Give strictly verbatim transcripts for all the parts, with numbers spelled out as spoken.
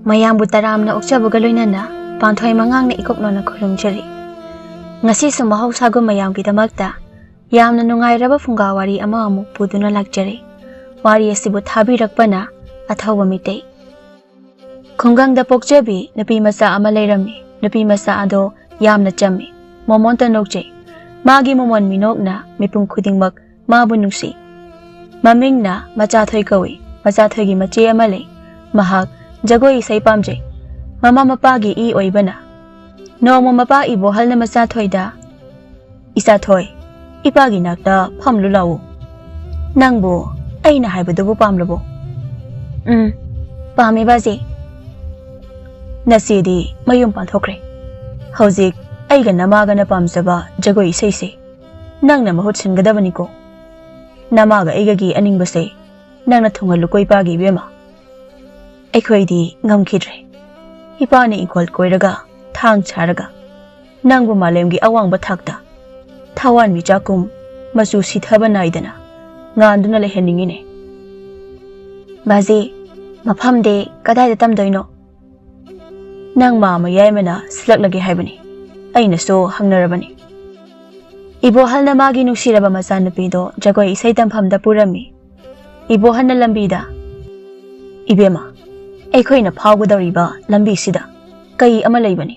ꯃꯌꯥꯝꯕꯨ ꯇꯔꯥꯝꯅ ꯑꯣꯛꯆꯕꯒ ꯂꯣꯏꯅꯅ ꯄꯥꯟꯊꯣꯏ ꯃꯉꯥꯡꯅ ꯏꯀꯣꯛ ꯅꯣꯟꯅ ꯈꯨꯔꯨꯝꯖꯔꯤ꯫ ꯉꯁꯤꯁꯨ ꯃꯍꯧꯁꯥꯒꯨꯝ ꯃꯌꯥꯝꯒꯤꯗꯃꯛꯇ ꯌꯥꯝꯅ ꯅꯨꯡꯉꯥꯏꯔꯕ ꯐꯨꯡꯒꯥ ꯋꯥꯔꯤ ꯑꯃ ꯑꯃꯨꯛ ꯄꯨꯗꯨꯅ ꯂꯥꯛꯆꯔꯦ꯫ ꯋꯥꯔꯤ ꯑꯁꯤꯕꯨ ꯊꯥꯕꯤꯔꯛꯄꯅ ꯑꯊꯧꯕ ꯃꯤꯇꯩ꯫ ꯈꯨꯡꯒꯪꯗ ꯄꯣꯛꯆꯕꯤ ꯅꯨꯄꯤ ꯃꯆꯥ ꯑꯃ ꯂꯩꯔꯝꯃꯤ꯫ ꯅꯨꯄꯤ ꯃꯆꯥ ꯑꯗꯣ ꯌꯥꯝꯅ ꯆꯝꯃꯤ, ꯃꯣꯃꯣꯟꯇ ꯅꯣꯛꯆꯩ꯫ ꯃꯥꯒꯤ ꯃꯣꯃꯣꯟ ꯃꯤꯅꯣꯛꯅ ꯃꯤꯄꯨꯝ ꯈꯨꯗꯤꯡꯃꯛ ꯃꯥꯕꯨ ꯅꯨꯡꯁꯤ꯫ ꯃꯃꯤꯡꯅ ꯃꯆꯥꯊꯣꯏ ꯀꯧꯏ꯫ ꯃꯆꯥꯊꯣꯏꯒꯤ ꯃꯆꯦ ꯑꯃ ꯂꯩ꯫ ꯃꯍꯥꯛ ꯖꯒꯣꯏ ꯏꯁꯩ ꯄꯥꯝꯖꯩ꯫ ꯃꯃꯥ ꯃꯄꯥꯒꯤ ꯏ ꯑꯣꯏꯕꯅ꯫ ꯅꯣꯡꯃ ꯃꯄꯥ ꯏꯕꯣꯍꯜꯅ ꯃꯆꯥꯊꯣꯏꯗ, "ꯏꯆꯥꯊꯣꯏ, ꯏꯄꯥꯒꯤ ꯅꯥꯛꯇ ꯐꯝꯂꯨ ꯂꯥꯛꯎ꯫ ꯅꯪꯕꯨ ꯑꯩꯅ ꯍꯥꯏꯕꯗꯨꯕꯨ ꯄꯥꯝꯂꯕꯣ?" "ꯎꯝ, ꯄꯥꯝꯃꯦ ꯕꯥꯖꯤ꯫ ꯅꯆꯦꯗꯤ ꯃꯌꯨꯝ ꯄꯥꯟꯊꯣꯛꯈ꯭ꯔꯦ꯫ ꯍꯧꯖꯤꯛ ꯑꯩꯒ ꯅꯃꯥꯒꯅ ꯄꯥꯝꯖꯕ ꯖꯒꯣꯏ ꯏꯁꯩꯁꯦ ꯅꯪꯅ ꯃꯍꯨꯠ ꯁꯤꯟꯒꯗꯕꯅꯤꯀꯣ꯫ ꯅꯃꯥꯒ ꯑꯩꯒꯒꯤ ꯑꯅꯤꯡꯕꯁꯦ ꯅꯪꯅ ꯊꯨꯡꯍꯜꯂꯨꯀꯣ ꯏꯄꯥꯒꯤ ꯏꯕꯦꯝꯃ꯫ ꯑꯩꯈꯣꯏꯗꯤ ꯉꯝꯈꯤꯗ꯭ꯔꯦ꯫ ꯏꯄꯥꯅ ꯏꯪꯈꯣꯜ ꯀꯣꯏꯔꯒ, ꯊꯥꯡ ꯁꯥꯔꯒ, ꯅꯪꯕꯨ ꯃꯥꯂꯦꯝꯒꯤ ꯑꯋꯥꯡꯕ ꯊꯥꯛꯇ ꯊꯋꯥꯟꯃꯤꯆꯥꯛꯀꯨꯝ ꯃꯆꯨ ꯁꯤꯊꯕ ꯅꯥꯏꯗꯅ ꯉꯥꯟꯗꯨꯅ ꯂꯩꯍꯟꯅꯤꯡꯉꯤꯅꯦ꯫" "ꯕꯥꯖꯤ, ꯃꯐꯝꯗꯤ ꯀꯗꯥꯏꯗ ꯇꯝꯗꯣꯏꯅꯣ?" "ꯅꯪ ꯃꯥ ꯃꯌꯥꯏꯃꯅ ꯁꯤꯜꯂꯛꯂꯒꯦ ꯍꯥꯏꯕꯅꯤ꯫ ꯑꯩꯅꯁꯨ ꯍꯪꯅꯔꯕꯅꯤ꯫" ꯏꯕꯣꯍꯜꯅ ꯃꯥꯒꯤ ꯅꯨꯡꯁꯤꯔꯕ ꯃꯆꯥꯅꯨꯄꯤꯗꯣ ꯖꯒꯣꯏ ꯏꯁꯩ ꯇꯝꯐꯝꯗ ꯄꯨꯔꯝꯃꯤ꯫ ꯏꯕꯣꯍꯜꯅ ꯂꯝꯕꯤꯗ, "ꯏꯕꯦꯝꯃ, ꯑꯩꯈꯣꯏꯅ ꯐꯥꯎꯒꯗꯧꯔꯤꯕ ꯂꯝꯕꯤꯁꯤꯗ ꯀꯩ ꯑꯃ ꯂꯩꯕꯅꯤ꯫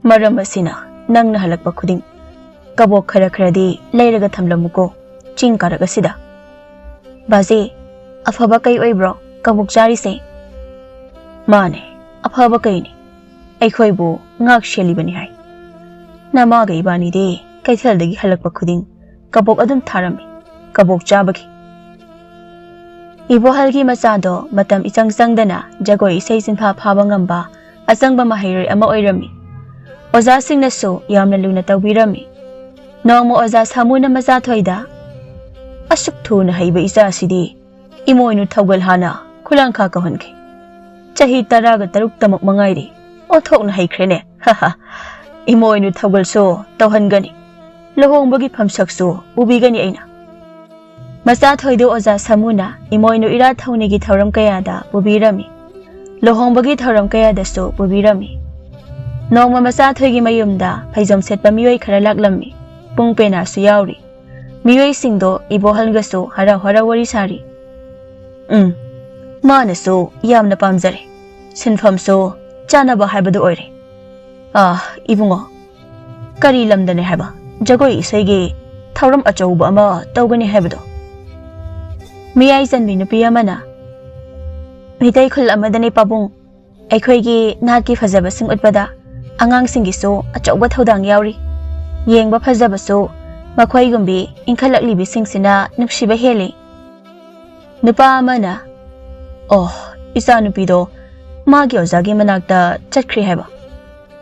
ꯃꯔꯝ ꯑꯁꯤꯅ ꯅꯪꯅ ꯍꯜꯂꯛꯄ ꯈꯨꯗꯤꯡ ꯀꯕꯣꯛ ꯈꯔ ꯈꯔꯗꯤ ꯂꯩꯔꯒ ꯊꯝꯂꯝꯃꯨꯀꯣ, ꯆꯤꯡ ꯀꯥꯔꯛ ꯑꯁꯤꯗ꯫" "ꯕꯥꯖꯤ, ꯑꯐꯕ ꯀꯩ ꯑꯣꯏꯕ꯭ꯔꯣ ꯀꯕꯣꯛ ꯆꯥꯔꯤꯁꯦ?" "ꯃꯥꯅꯦ, ꯑꯐꯕ ꯀꯩꯅꯤ꯫ ꯑꯩꯈꯣꯏꯕꯨ ꯉꯥꯛ ꯁꯦꯜꯂꯤꯕꯅꯤ ꯍꯥꯏ꯫ ꯅꯃꯥꯒ ꯏꯕꯥꯅꯤꯗꯤ ꯀꯩꯊꯦꯜꯗꯒꯤ ꯍꯜꯂꯛꯄ ꯈꯨꯗꯤꯡ ꯀꯕꯣꯛ ꯑꯗꯨꯝ ꯊꯥꯔꯝꯃꯤ, ꯀꯕꯣꯛ ꯆꯥꯕꯒꯤ꯫" ꯏꯕꯣꯍꯜꯒꯤ ꯃꯆꯥꯗꯣ ꯃꯇꯝ ꯏꯆꯪ ꯆꯪꯗꯅ ꯖꯒꯣꯏ ꯏꯁꯩ ꯆꯤꯟꯐꯥ ꯐꯥꯕ ꯉꯝꯕ ꯑꯆꯪꯕ ꯃꯍꯩꯔꯣꯏ ꯑꯃ ꯑꯣꯏꯔꯝꯃꯤ꯫ ꯑꯣꯖꯥꯁꯤꯡꯅꯁꯨ ꯌꯥꯝꯅ ꯂꯨꯅ ꯇꯧꯕꯤꯔꯝꯃꯤ꯫ ꯅꯣꯡꯃ ꯑꯣꯖꯥ ꯁꯥꯃꯨꯅ ꯃꯆꯥꯊꯣꯏꯗ, "ꯑꯁꯨꯛ ꯊꯨꯅ ꯍꯩꯕ ꯏꯆꯥ ꯑꯁꯤꯗꯤ ꯏꯃꯣꯏꯅꯨ ꯊꯧꯒꯜ ꯍꯥꯟꯅ ꯈꯨꯂꯥꯡꯈꯥ ꯀꯧꯍꯟꯈꯤ꯫ ꯆꯍꯤ ꯇꯔꯥꯒ ꯇꯔꯨꯛꯇꯃꯛ ꯃꯉꯥꯏꯔꯤ, ꯑꯣꯟꯊꯣꯛꯅ ꯍꯩꯈ꯭ꯔꯦꯅꯦ꯫ ꯍꯥ ꯍꯥ꯫ ꯏꯃꯣꯏꯅꯨ ꯊꯧꯒꯜꯁꯨ ꯇꯧꯍꯟꯒꯅꯤ꯫ ꯂꯨꯍꯣꯡꯕꯒꯤ ꯐꯝꯁꯛꯁꯨ ꯄꯨꯕꯤꯒꯅꯤ ꯑꯩꯅ꯫" ꯃꯆꯥꯊꯣꯏꯗꯨ ꯑꯣꯖꯥ ꯁꯥꯃꯨꯅ ꯏꯃꯣꯏꯅꯨ ꯏꯔꯥꯠ ꯊꯧꯅꯤꯒꯤ ꯊꯧꯔꯝ ꯀꯌꯥꯗ ꯄꯨꯕꯤꯔꯝꯃꯤ꯫ ꯂꯨꯍꯣꯡꯕꯒꯤ ꯊꯧꯔꯝ ꯀꯌꯥꯗꯁꯨ ꯄꯨꯕꯤꯔꯝꯃꯤ꯫ ꯅꯣꯡꯃ ꯃꯆꯥꯊꯣꯏꯒꯤ ꯃꯌꯨꯝꯗ ꯐꯩꯖꯣꯝ ꯁꯦꯠꯄ ꯃꯤꯑꯣꯏ ꯈꯔ ꯂꯥꯛꯂꯝꯃꯤ꯫ ꯄꯨꯡ ꯄꯦꯅꯥꯁꯨ ꯌꯥꯎꯔꯤ꯫ ꯃꯤꯑꯣꯏꯁꯤꯡꯗꯣ ꯏꯕꯣꯍꯜꯒꯁꯨ ꯍꯔꯥꯎ ꯍꯔꯥꯎ ꯋꯥꯔꯤ ꯁꯥꯔꯤ꯫ ꯎꯝ, ꯃꯥꯅꯁꯨ ꯌꯥꯝꯅ ꯄꯥꯝꯖꯔꯦ꯫ ꯁꯤꯟꯐꯝꯁꯨ ꯆꯥꯅꯕ ꯍꯥꯏꯕꯗꯨ ꯑꯣꯏꯔꯦ꯫ ꯑꯥ, ꯏꯕꯨꯡꯉꯣ, ꯀꯔꯤ ꯂꯝꯗꯅꯦ ꯍꯥꯏꯕ ꯖꯒꯣꯏ ꯏꯁꯩꯒꯤ ꯊꯧꯔꯝ ꯑꯆꯧꯕ ꯑꯃ ꯇꯧꯒꯅꯤ ꯍꯥꯏꯕꯗꯣ? ꯃꯤꯌꯥꯏ ꯆꯟꯕꯤ ꯅꯨꯄꯤ ꯑꯃꯅ, ꯃꯤꯇꯩ ꯈꯨꯜ ꯑꯃꯗꯅꯦ ꯄꯥꯕꯨꯡ꯫ ꯑꯩꯈꯣꯏꯒꯤ ꯅꯥꯠꯀꯤ ꯐꯖꯕꯁꯤꯡ ꯎꯠꯄꯗ ꯑꯉꯥꯡꯁꯤꯡꯒꯤꯁꯨ ꯑꯆꯧꯕ ꯊꯧꯗꯥꯡ ꯌꯥꯎꯔꯤ꯫ ꯌꯦꯡꯕ ꯐꯖꯕꯁꯨ ꯃꯈꯣꯏꯒꯨꯝꯕꯤ ꯏꯟꯈꯠꯂꯛꯂꯤꯕꯤꯁꯤꯡꯁꯤꯅ ꯅꯨꯡꯁꯤꯕ ꯍꯦꯜꯂꯤ꯫ ꯅꯨꯄꯥ ꯑꯃꯅ, "ꯑꯣ, ꯏꯆꯥꯅꯨꯄꯤꯗꯣ ꯃꯥꯒꯤ ꯑꯣꯖꯥꯒꯤ ꯃꯅꯥꯛꯇ ꯆꯠꯈ꯭ꯔꯦ ꯍꯥꯏꯕ?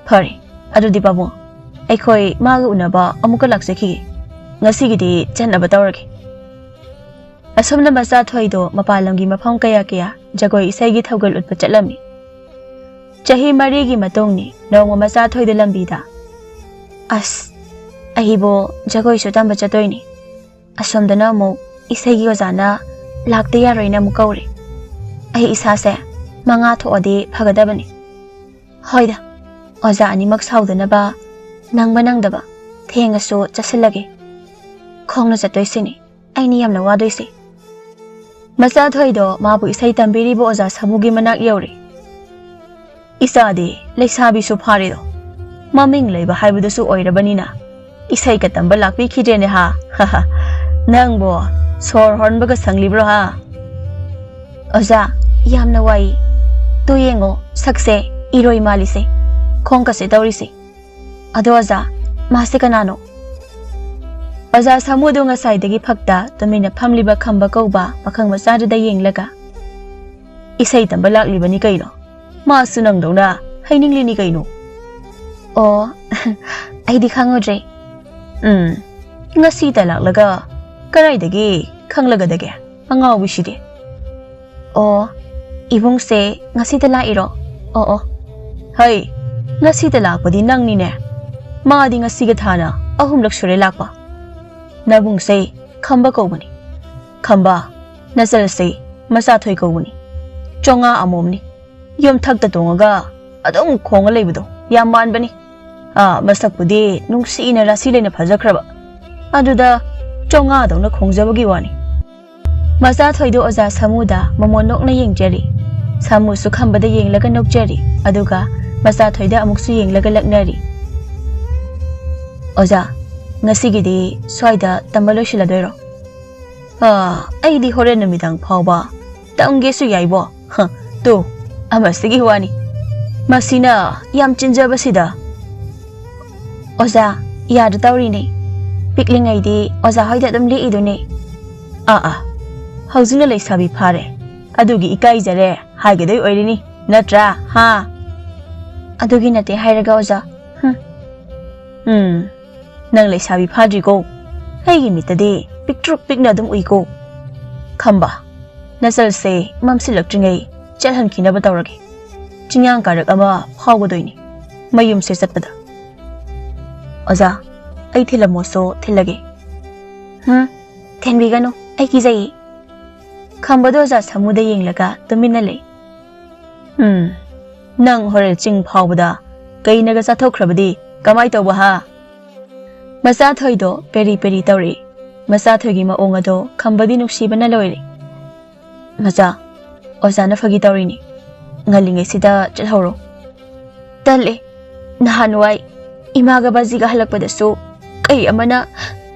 ꯐꯔꯦ, ꯑꯗꯨꯗꯤ ꯄꯥꯕꯨꯡ, ꯑꯩꯈꯣꯏ ꯃꯥꯒ ꯎꯅꯕ ꯑꯃꯨꯛꯀ ꯂꯥꯛꯆꯈꯤꯒꯦ꯫ ꯉꯁꯤꯒꯤꯗꯤ ꯆꯠꯅꯕ ꯇꯧꯔꯒꯦ꯫" ꯑꯁꯨꯝꯅ ꯃꯆꯥꯊꯣꯏꯗꯣ ꯃꯄꯥꯟ ꯂꯝꯒꯤ ꯃꯐꯝ ꯀꯌꯥ ꯀꯌꯥ ꯖꯒꯣꯏ ꯏꯁꯩꯒꯤ ꯊꯧꯒꯜ ꯎꯠꯄ ꯆꯠꯂꯝꯃꯤ꯫ ꯆꯍꯤ ꯃꯔꯤꯒꯤ ꯃꯇꯨꯡꯅꯤ, ꯅꯣꯡꯃ ꯃꯆꯥꯊꯣꯏꯗ ꯂꯝꯕꯤꯗ, "ꯑꯁ, ꯑꯩꯕꯨ ꯖꯒꯣꯏꯁꯨ ꯇꯝꯕ ꯆꯠꯇꯣꯏꯅꯤ꯫ ꯑꯁꯣꯝꯗꯅ ꯑꯃꯨꯛ ꯏꯁꯩꯒꯤ ꯑꯣꯖꯥꯅ ꯂꯥꯛꯇ ꯌꯥꯔꯣꯏꯅ ꯑꯃꯨꯛ ꯀꯧꯔꯦ꯫ ꯑꯩ ꯏꯁꯥꯁꯦ ꯃꯉꯥ ꯊꯣꯛꯑꯗꯤ ꯐꯒꯗꯕꯅꯤ꯫ ꯍꯣꯏꯗ, ꯑꯣꯖꯥ ꯑꯅꯤꯃꯛ ꯁꯥꯎꯗꯅꯕ, ꯅꯪꯕ ꯅꯪꯗꯕ, ꯊꯦꯡꯉꯁꯨ ꯆꯠꯁꯤꯜꯂꯒꯦ꯫ ꯈꯣꯡꯅ ꯆꯠꯇꯣꯏꯁꯤꯅꯤ ꯑꯩꯅ ꯌꯥꯝꯅ ꯋꯥꯗꯣꯏꯁꯦ꯫" ꯃꯆꯥꯊꯣꯏꯗꯣ ꯃꯥꯕꯨ ꯏꯁꯩ ꯇꯝꯕꯤꯔꯤꯕ ꯑꯣꯖꯥ ꯁꯥꯃꯨꯒꯤ ꯃꯅꯥꯛ ꯌꯧꯔꯦ꯫ "ꯏꯆꯥꯗꯤ ꯂꯩꯁꯥꯕꯤꯁꯨ ꯐꯥꯔꯦꯗꯣ, ꯃꯃꯤꯡ ꯂꯩꯕ ꯍꯥꯏꯕꯗꯨꯁꯨ ꯑꯣꯏꯔꯕꯅꯤꯅ ꯏꯁꯩꯒ ꯇꯝꯕ ꯂꯥꯛꯄꯤꯈꯤꯗ꯭ꯔꯦꯅꯦ ꯍꯥ? ꯅꯪꯕꯣ ꯁꯣꯔ ꯍꯣꯟꯕꯒ ꯁꯪꯂꯤꯕ꯭ꯔꯣ ꯍꯥ?" "ꯑꯣꯖꯥ, ꯌꯥꯝꯅ ꯋꯥꯏ꯫ ꯇꯨ ꯌꯦꯡꯉꯣ, ꯁꯛꯁꯦ ꯏꯔꯣꯏ ꯃꯥꯜꯂꯤꯁꯦ, ꯈꯣꯡꯒꯁꯦ ꯇꯧꯔꯤꯁꯦ꯫ ꯑꯗꯣ ꯑꯣꯖꯥ, ꯃꯥꯁꯦ ꯀꯅꯥꯅꯣ?" ꯑꯣꯖꯥ ꯁꯥꯃꯨꯗꯣ ꯉꯁꯥꯏꯗꯒꯤ ꯐꯛꯇ ꯇꯨꯃꯤꯟꯅ ꯐꯝꯂꯤꯕ ꯈꯝꯕ ꯀꯧꯕ ꯄꯥꯈꯪ ꯃꯆꯥꯗꯨꯗ ꯌꯦꯡꯂꯒ, "ꯏꯁꯩ ꯇꯝꯕ ꯂꯥꯛꯂꯤꯕꯅꯤ ꯀꯩꯅꯣ꯫ ꯃꯥꯁꯨ ꯅꯪꯗꯧꯅ ꯍꯩꯅꯤꯡꯂꯤꯅꯤ ꯀꯩꯅꯣ꯫" "ꯑꯣ, ꯑꯩꯗꯤ ꯈꯪꯉꯨꯗ꯭ꯔꯦ꯫" "ꯎꯝ, ꯉꯁꯤꯇ ꯂꯥꯛꯂꯒ ꯀꯗꯥꯏꯗꯒꯤ ꯈꯪꯂꯒꯗꯒꯦ, ꯑꯉꯥꯎꯕꯤꯁꯤꯗꯤ?" "ꯑꯣ, ꯏꯕꯨꯡꯁꯦ ꯉꯁꯤꯇ ꯂꯥꯛꯏꯔꯣ? ꯑꯣ, ꯑꯣ꯫ ꯍꯩ, ꯉꯁꯤꯇ ꯂꯥꯛꯄꯗꯤ ꯅꯪꯅꯤꯅꯦ꯫ ꯃꯥꯗꯤ ꯉꯁꯤꯒ ꯊꯥꯅ ꯑꯍꯨꯝꯂꯛ ꯁꯨꯔꯦ ꯂꯥꯛꯄ꯫ ꯅꯕꯨꯡꯁꯦ ꯈꯝꯕ ꯀꯧꯕꯅꯤ꯫ ꯈꯝꯕ, ꯅꯆꯜꯁꯦ ꯃꯆꯥꯊꯣꯏ ꯀꯧꯕꯅꯤ꯫ ꯆꯣꯉꯥ ꯑꯃꯣꯝꯅꯤ꯫ ꯌꯨꯝꯊꯛꯇ ꯇꯣꯡꯉꯒ ꯑꯗꯨꯝ ꯈꯣꯡꯉ ꯂꯩꯕꯗꯣ ꯌꯥꯝ ꯃꯥꯟꯕꯅꯤ꯫ ꯑꯥ, ꯃꯁꯛꯄꯨꯗꯤ ꯅꯨꯡꯁꯤꯅ ꯔꯥꯁꯤ ꯂꯩꯅ ꯐꯖꯈ꯭ꯔꯕ꯫ ꯑꯗꯨꯗ ꯆꯣꯉꯥꯗꯧꯅ ꯈꯣꯡꯖꯕꯒꯤ ꯋꯥꯅꯤ꯫ ꯃꯆꯥꯊꯣꯏꯗꯣ ꯑꯣꯖꯥ ꯁꯥꯃꯨꯗ ꯃꯃꯣꯟ ꯅꯣꯛꯅ ꯌꯦꯡꯖꯔꯤ꯫ ꯁꯥꯃꯨꯁꯨ ꯈꯝꯕꯗ ꯌꯦꯡꯂꯒ ꯅꯣꯛꯆꯔꯤ, ꯑꯗꯨꯒ ꯃꯆꯥꯊꯣꯏꯗ ꯑꯃꯨꯛꯁꯨ ꯌꯦꯡꯂꯒ ꯂꯛꯅꯔꯤ꯫ "ꯑꯣꯖꯥ, ꯉꯁꯤꯒꯤꯗꯤ ꯁ꯭ꯋꯥꯏꯗ ꯇꯝꯕ ꯂꯣꯏꯁꯤꯜꯂꯗꯣꯏꯔꯣ?" "ꯑꯥ, ꯑꯩꯗꯤ ꯍꯣꯔꯦꯟ ꯅꯨꯃꯤꯗꯥꯡ ꯐꯥꯎꯕ ꯇꯝꯒꯦꯁꯨ ꯌꯥꯏꯕꯣ꯫ ꯍ, ꯇꯨ, ꯑꯃꯁꯤꯒꯤ ꯋꯥꯅꯤ꯫ ꯃꯁꯤꯅ ꯌꯥꯝ ꯆꯤꯟꯖꯕꯁꯤꯗ꯫" "ꯑꯣꯖꯥ, ꯌꯥꯗ ꯇꯧꯔꯤꯅꯦ꯫ ꯄꯤꯛꯂꯤꯉꯩꯗꯤ ꯑꯣꯖꯥ ꯍꯣꯏꯗ ꯑꯗꯨꯝ ꯂꯦꯛꯏꯗꯨꯅꯦ꯫" "ꯑꯥ, ꯑꯥ, ꯍꯧꯖꯤꯛꯅ ꯂꯩꯁꯥꯕꯤ ꯐꯥꯔꯦ, ꯑꯗꯨꯒꯤ ꯏꯀꯥꯏꯖꯔꯦ ꯍꯥꯏꯒꯗꯣꯏ ꯑꯣꯏꯔꯤꯅꯤ, ꯅꯠꯇ꯭ꯔꯥ? ꯍꯥ?" "ꯑꯗꯨꯒꯤ ꯅꯠꯇꯦ ꯍꯥꯏꯔꯒ, ꯑꯣꯖꯥ꯫" "ꯍꯨꯝ, ꯎꯝ, ꯅꯪ ꯂꯩꯁꯥꯕꯤ ꯐꯥꯗ꯭ꯔꯤꯀꯣ꯫ ꯑꯩꯒꯤ ꯃꯤꯠꯇꯗꯤ ꯄꯤꯛꯇ꯭ꯔꯨꯛ ꯄꯤꯛꯅ ꯑꯗꯨꯝ ꯎꯏꯀꯣ꯫ ꯈꯝꯕ, ꯅꯆꯜꯁꯦ ꯃꯝꯁꯤꯜꯂꯛꯇ꯭ꯔꯤꯉꯩ ꯆꯠꯍꯟꯈꯤꯅꯕ ꯇꯧꯔꯒꯦ꯫ ꯆꯤꯡꯌꯥꯡ ꯀꯥꯔꯛ ꯑꯃ ꯐꯥꯎꯒꯗꯣꯏꯅꯤ ꯃꯌꯨꯝꯁꯦ ꯆꯠꯄꯗ꯫" "ꯑꯣꯖꯥ, ꯑꯩ ꯊꯤꯜꯂꯝꯃꯣꯁꯨ ꯊꯤꯜꯂꯒꯦ꯫" "ꯍꯨꯝ, ꯊꯤꯟꯕꯤꯒꯅꯨ, ꯑꯩ ꯀꯤꯖꯩꯌꯦ꯫" ꯈꯝꯕꯗꯣ ꯑꯣꯖꯥ ꯁꯥꯃꯨꯗ ꯌꯦꯡꯂꯒ ꯇꯨꯃꯤꯟꯅ ꯂꯩ꯫ "ꯎꯝ, ꯅꯪ ꯍꯣꯔꯦꯟ ꯆꯤꯡ ꯐꯥꯎꯕꯗ ꯀꯩꯅꯒ ꯆꯥꯊꯣꯛꯈ꯭ꯔꯕꯗꯤ ꯀꯃꯥꯏ ꯇꯧꯕ, ꯍꯥ?" ꯃꯆꯥꯊꯣꯏꯗꯣ ꯄꯦꯔꯤ ꯄꯦꯔꯤ ꯇꯧꯔꯛꯏ꯫ ꯃꯆꯥꯊꯣꯏꯒꯤ ꯃꯑꯣꯡ ꯑꯗꯣ ꯈꯝꯕꯗꯤ ꯅꯨꯡꯁꯤꯕꯅ ꯂꯣꯏꯔꯦ꯫ "ꯃꯆꯥ, ꯑꯣꯖꯥꯅ ꯐꯥꯒꯤ ꯇꯧꯔꯤꯅꯤ꯫ ꯉꯜꯂꯤꯉꯩꯁꯤꯗ ꯆꯠꯍꯧꯔꯣ꯫" "ꯇꯜꯂꯦ꯫ ꯅꯍꯥꯟꯋꯥꯏ ꯏꯃꯥꯒ ꯕꯥꯖꯤꯒ ꯍꯜꯂꯛꯄꯗꯁꯨ ꯀꯩ ꯑꯃꯅ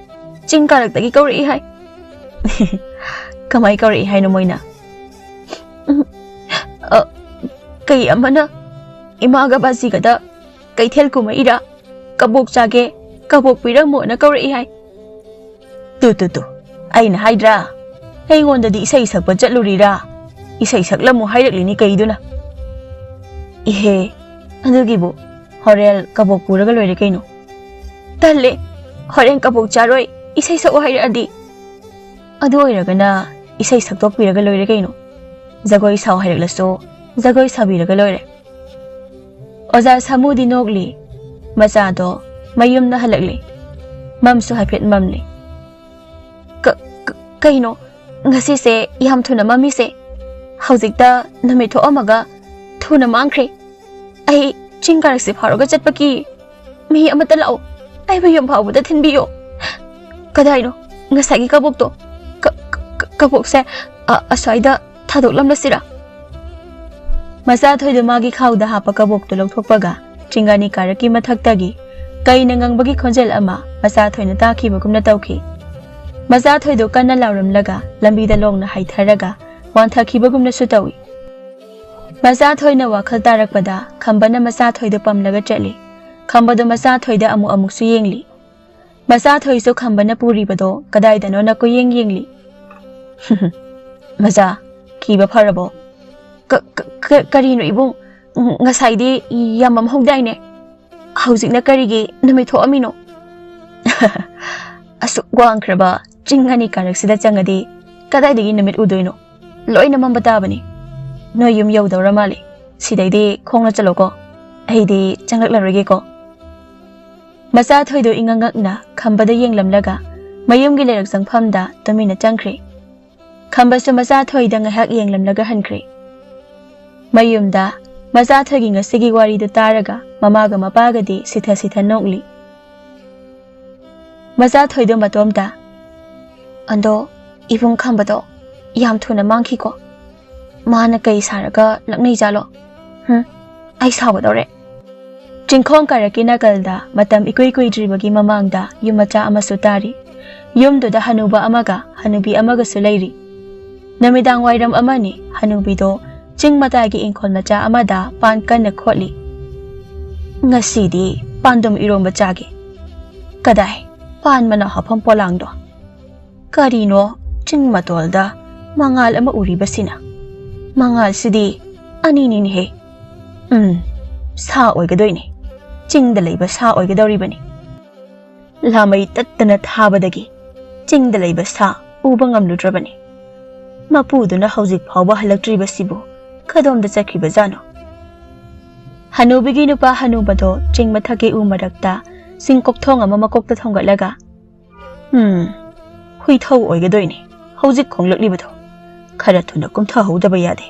ꯆꯤꯡ ꯀꯥꯔꯛꯇꯒꯤ ꯀꯧꯔꯛꯏ ꯍꯥꯏ꯫" "ꯀꯃꯥꯏ ꯀꯧꯔꯛꯏ ꯍꯥꯏꯅꯣ ꯃꯣꯏꯅ?" "ꯎꯝ, ꯑ, ꯀꯩ ꯑꯃꯅ ꯏꯃꯥꯒ ꯕꯥꯖꯤꯒꯗ ꯀꯩꯊꯦꯜ ꯀꯨꯝꯃꯛꯏꯔꯥ, ꯀꯕꯣꯛ ꯆꯥꯒꯦ, ꯀꯕꯣꯛ ꯄꯤꯔꯝꯃꯣꯅ ꯀꯧꯔꯛꯏ ꯍꯥꯏ꯫" "ꯇꯨ, ꯇꯨ, ꯇꯨ, ꯑꯩꯅ ꯍꯥꯏꯗ꯭ꯔꯥ? ꯑꯩꯉꯣꯟꯗꯗꯤ ꯏꯁꯩ ꯁꯛꯄ ꯆꯠꯂꯨꯔꯤꯔꯥ? ꯏꯁꯩ ꯁꯛꯂꯝꯃꯨ ꯍꯥꯏꯔꯛꯂꯤꯅꯤ ꯀꯩꯗꯨꯅ?" "ꯏꯍꯦ, ꯑꯗꯨꯒꯤꯕꯨ ꯍꯣꯔꯦꯟ ꯀꯕꯣꯛ ꯄꯨꯔꯒ ꯂꯣꯏꯔꯦ ꯀꯩꯅꯣ꯫" "ꯇꯜꯂꯦ, ꯍꯣꯔꯦꯟ ꯀꯕꯣꯛ ꯆꯥꯔꯣꯏ, ꯏꯁꯩ ꯁꯛꯎ ꯍꯥꯏꯔꯛꯑꯗꯤ꯫" "ꯑꯗꯨ ꯑꯣꯏꯔꯒꯅ ꯏꯁꯩ ꯁꯛꯇꯣꯛꯄꯤꯔꯒ ꯂꯣꯏꯔꯦ ꯀꯩꯅꯣ꯫ ꯖꯒꯣꯏ ꯁꯥꯎ ꯍꯥꯏꯔꯛꯂꯁꯨ ꯖꯒꯣꯏ ꯁꯥꯕꯤꯔꯒ ꯂꯣꯏꯔꯦ꯫" ꯑꯣꯖꯥ ꯁꯥꯃꯨꯗꯤ ꯅꯣꯛꯂꯤ꯫ ꯃꯆꯥꯗꯣ ꯃꯌꯨꯝꯗ ꯍꯜꯂꯛꯂꯤ꯫ ꯃꯝꯁꯨ ꯍꯥꯏꯐꯦꯠ ꯃꯝꯂꯤ꯫ "ꯀ-, ꯀ-, ꯀꯩꯅꯣ ꯉꯁꯤꯁꯦ ꯌꯥꯝ ꯊꯨꯅ ꯃꯝꯃꯤꯁꯦ? ꯍꯧꯖꯤꯛꯇ ꯅꯨꯃꯤꯠ ꯊꯣꯛꯑꯝꯃꯒ ꯊꯨꯅ ꯃꯥꯡꯈ꯭ꯔꯦ꯫ ꯑꯩ ꯆꯤꯡ ꯀꯥꯔꯛꯁꯤ ꯐꯥꯎꯔꯒ ꯆꯠꯄ ꯀꯤ꯫ ꯃꯤ ꯑꯃꯠꯇ ꯂꯥꯛꯑꯣ, ꯑꯩꯕꯨ ꯌꯨꯝ ꯐꯥꯎꯕꯗ ꯊꯤꯟꯕꯤꯌꯣ꯫ ꯀꯗꯥꯏꯅꯣ ꯉꯁꯥꯏꯒꯤ ꯀꯕꯣꯛꯇꯣ? ꯀ-, ꯀ-, ꯀ-, ꯀꯕꯣꯛꯁꯦ ꯑ-, ꯑꯁ꯭ꯋꯥꯏꯗ ꯊꯥꯗꯣꯛꯂꯝꯂꯁꯤꯔꯥ? ꯃꯆꯥꯊꯣꯏꯗꯣ ꯃꯥꯒꯤ ꯈꯥꯎꯗ ꯍꯥꯞꯄ ꯀꯕꯣꯛꯇꯨ ꯂꯧꯊꯣꯛꯄꯒ ꯆꯤꯡꯒꯥꯅꯤ ꯀꯥꯔꯛꯀꯤ ꯃꯊꯛꯇꯒꯤ ꯀꯩꯅ ꯉꯪꯕꯒꯤ ꯈꯣꯟꯖꯦꯜ ꯑꯃ ꯃꯆꯥꯊꯣꯏꯅ ꯇꯥꯈꯤꯕꯒꯨꯝꯅ ꯇꯧꯈꯤ꯫ ꯃꯆꯥꯊꯣꯏꯗꯣ ꯀꯟꯅ ꯂꯥꯎꯔꯝꯂꯒ ꯂꯝꯕꯤꯗ ꯂꯣꯡꯅ ꯍꯥꯏꯊꯔꯒ ꯋꯥꯟꯊꯈꯤꯕꯒꯨꯝꯅꯁꯨ ꯇꯧꯏ꯫ ꯃꯆꯥꯊꯣꯏꯅ ꯋꯥꯈꯜ ꯇꯥꯔꯛꯄꯗ ꯈꯝꯕꯅ ꯃꯆꯥꯊꯣꯏꯗꯣ ꯄꯝꯂꯒ ꯆꯠꯂꯤ꯫ ꯈꯝꯕꯗꯣ ꯃꯆꯥꯊꯣꯏꯗ ꯑꯃꯨꯛ ꯑꯃꯨꯛꯁꯨ ꯌꯦꯡꯂꯤ꯫ ꯃꯆꯥꯊꯣꯏꯁꯨ ꯈꯝꯕꯅ ꯄꯨꯔꯤꯕꯗꯣ ꯀꯗꯥꯏꯗꯅꯣꯅ ꯀꯣꯏꯌꯦꯡ ꯌꯦꯡꯂꯤ꯫ "ꯃꯆꯥ, ꯀꯤꯕ ꯐꯔꯕꯣ?" "ꯀ-, ꯀ-, ꯀ-, ꯀꯔꯤꯅꯣ ꯏꯕꯨꯡ? ꯉꯁꯥꯏꯗꯤ ꯌꯥꯝꯃꯝ ꯍꯧꯗꯥꯏꯅꯦ? ꯍꯧꯖꯤꯛꯅ ꯀꯔꯤꯒꯤ ꯅꯨꯃꯤꯠ ꯊꯣꯛꯑꯝꯃꯤꯅꯣ?" "ꯑꯁꯨꯛ ꯋꯥꯡꯈ꯭ꯔꯕ ꯆꯤꯡ ꯑꯅꯤ ꯀꯥꯔꯛꯁꯤꯗ ꯆꯪꯉꯗꯤ ꯀꯗꯥꯏꯗꯒꯤ ꯅꯨꯃꯤꯠ ꯎꯗꯣꯏꯅꯣ? ꯂꯣꯏꯅ ꯃꯝꯕ ꯇꯥꯕꯅꯤ꯫ ꯅꯣꯏ ꯌꯨꯝ ꯌꯧꯗꯧꯔ ꯃꯥꯜꯂꯤ꯫ ꯁꯤꯗꯩꯗꯤ ꯈꯣꯡꯅ ꯆꯠꯂꯣꯀꯣ꯫ ꯑꯩꯗꯤ ꯆꯪꯂꯛꯂꯔꯣꯏꯒꯦꯀꯣ꯫" ꯃꯆꯥꯊꯣꯏꯗꯣ ꯏꯉꯛ ꯉꯛꯅ ꯈꯝꯕꯗ ꯌꯦꯡꯂꯝꯂꯒ ꯃꯌꯨꯝꯒꯤ ꯂꯩꯔꯛ ꯆꯪꯐꯝꯗ ꯇꯨꯃꯤꯟꯅ ꯆꯪꯈ꯭ꯔꯦ꯫ ꯈꯝꯕꯁꯨ ꯃꯆꯥꯊꯣꯏꯗ ꯉꯥꯏꯍꯥꯛ ꯌꯦꯡꯂꯝꯂꯒ ꯍꯟꯈ꯭ꯔꯦ꯫ ꯃꯌꯨꯝꯗ ꯃꯆꯥꯊꯣꯏꯒꯤ ꯉꯁꯤꯒꯤ ꯋꯥꯔꯤꯗꯨ ꯇꯥꯔꯒ ꯃꯃꯥꯒ ꯃꯄꯥꯒꯗꯤ ꯁꯤꯊ ꯁꯤꯊ ꯅꯣꯛꯂꯤ꯫ ꯃꯆꯥꯊꯣꯏꯗꯣ ꯃꯇꯣꯝꯇ, "ꯑꯗꯣ ꯏꯕꯨꯡ ꯈꯝꯕꯗꯣ ꯌꯥꯝ ꯊꯨꯅ ꯃꯥꯡꯈꯤꯀꯣ꯫ ꯃꯥꯅ ꯀꯩ ꯁꯥꯔꯒ ꯂꯛꯅꯩꯖꯥꯠꯂꯣ? ꯍꯨꯝ, ꯑꯩ ꯁꯥꯎꯒꯗꯧꯔꯦ꯫" ꯆꯤꯡꯈꯣꯡ ꯀꯥꯔꯛꯀꯤ ꯅꯥꯀꯜꯗ ꯃꯇꯝ ꯏꯀꯨꯏ ꯀꯨꯏꯗ꯭ꯔꯤꯕꯒꯤ ꯃꯃꯥꯡꯗ ꯌꯨꯝ ꯃꯆꯥ ꯑꯃꯁꯨ ꯇꯥꯔꯤ꯫ ꯌꯨꯝꯗꯨꯗ ꯍꯅꯨꯕ ꯑꯃꯒ ꯍꯅꯨꯕꯤ ꯑꯃꯒꯁꯨ ꯂꯩꯔꯤ꯫ ꯅꯨꯃꯤꯗꯥꯡ ꯋꯥꯏꯔꯝ ꯑꯃꯅꯤ, ꯍꯅꯨꯕꯤꯗꯣ ꯆꯤꯡ ꯃꯇꯥꯏꯒꯤ ꯏꯪꯈꯣꯜ ꯃꯆꯥ ꯑꯃꯗ ꯄꯥꯟ ꯀꯟꯅ ꯈꯣꯠꯂꯤ꯫ "ꯉꯁꯤꯗꯤ ꯄꯥꯟꯗꯨꯝ ꯏꯔꯣꯝꯕ ꯆꯥꯒꯦ꯫ ꯀꯗꯥꯏ, ꯄꯥꯟ ꯃꯅꯥ ꯍꯥꯞꯐꯝ ꯄꯣꯂꯥꯡꯗꯣ? ꯀꯔꯤꯅꯣ ꯆꯤꯡ ꯃꯇꯣꯜꯗ ꯃꯉꯥꯜ ꯑꯃ ꯎꯔꯤꯕꯁꯤꯅ? ꯃꯉꯥꯜꯁꯤꯗꯤ ꯑꯅꯤꯅꯤꯅꯦꯍꯦ꯫ ꯎꯝ, ꯁꯥ ꯑꯣꯏꯒꯗꯣꯏꯅꯤ꯫ ꯆꯤꯡꯗ ꯂꯩꯕ ꯁꯥ ꯑꯣꯏꯒꯗꯧꯔꯤꯕꯅꯤ꯫ ꯂꯥꯃꯩ ꯇꯠꯇꯅ ꯊꯥꯕꯗꯒꯤ ꯆꯤꯡꯗ ꯂꯩꯕ ꯁꯥ ꯎꯕ ꯉꯝꯂꯨꯗ꯭ꯔꯕꯅꯤ꯫ ꯃꯄꯨꯗꯨꯅ ꯍꯧꯖꯤꯛ ꯐꯥꯎꯕ ꯍꯜꯂꯛꯇ꯭ꯔꯤꯕꯁꯤꯕꯨ ꯀꯗꯣꯝꯗ ꯆꯠꯈ꯭ꯔꯤꯕꯖꯥꯠꯅꯣ?" ꯍꯅꯨꯕꯤꯒꯤ ꯅꯨꯄꯥ ꯍꯅꯨꯕꯗꯣ ꯆꯤꯡ ꯃꯊꯛꯀꯤ ꯎ ꯃꯔꯛꯇ ꯆꯤꯡ ꯀꯣꯛꯊꯣꯡ ꯑꯃ ꯃꯀꯣꯛꯇ ꯊꯣꯡꯒꯠꯂꯒ, "ꯎꯝ, ꯍꯨꯏꯊꯧ ꯑꯣꯏꯒꯗꯣꯏꯅꯤ ꯍꯧꯖꯤꯛ ꯈꯣꯡꯂꯛꯂꯤꯕꯗꯣ꯫ ꯈꯔ ꯊꯨꯅ ꯀꯨꯝꯊꯍꯧꯗꯕ ꯌꯥꯗꯦ,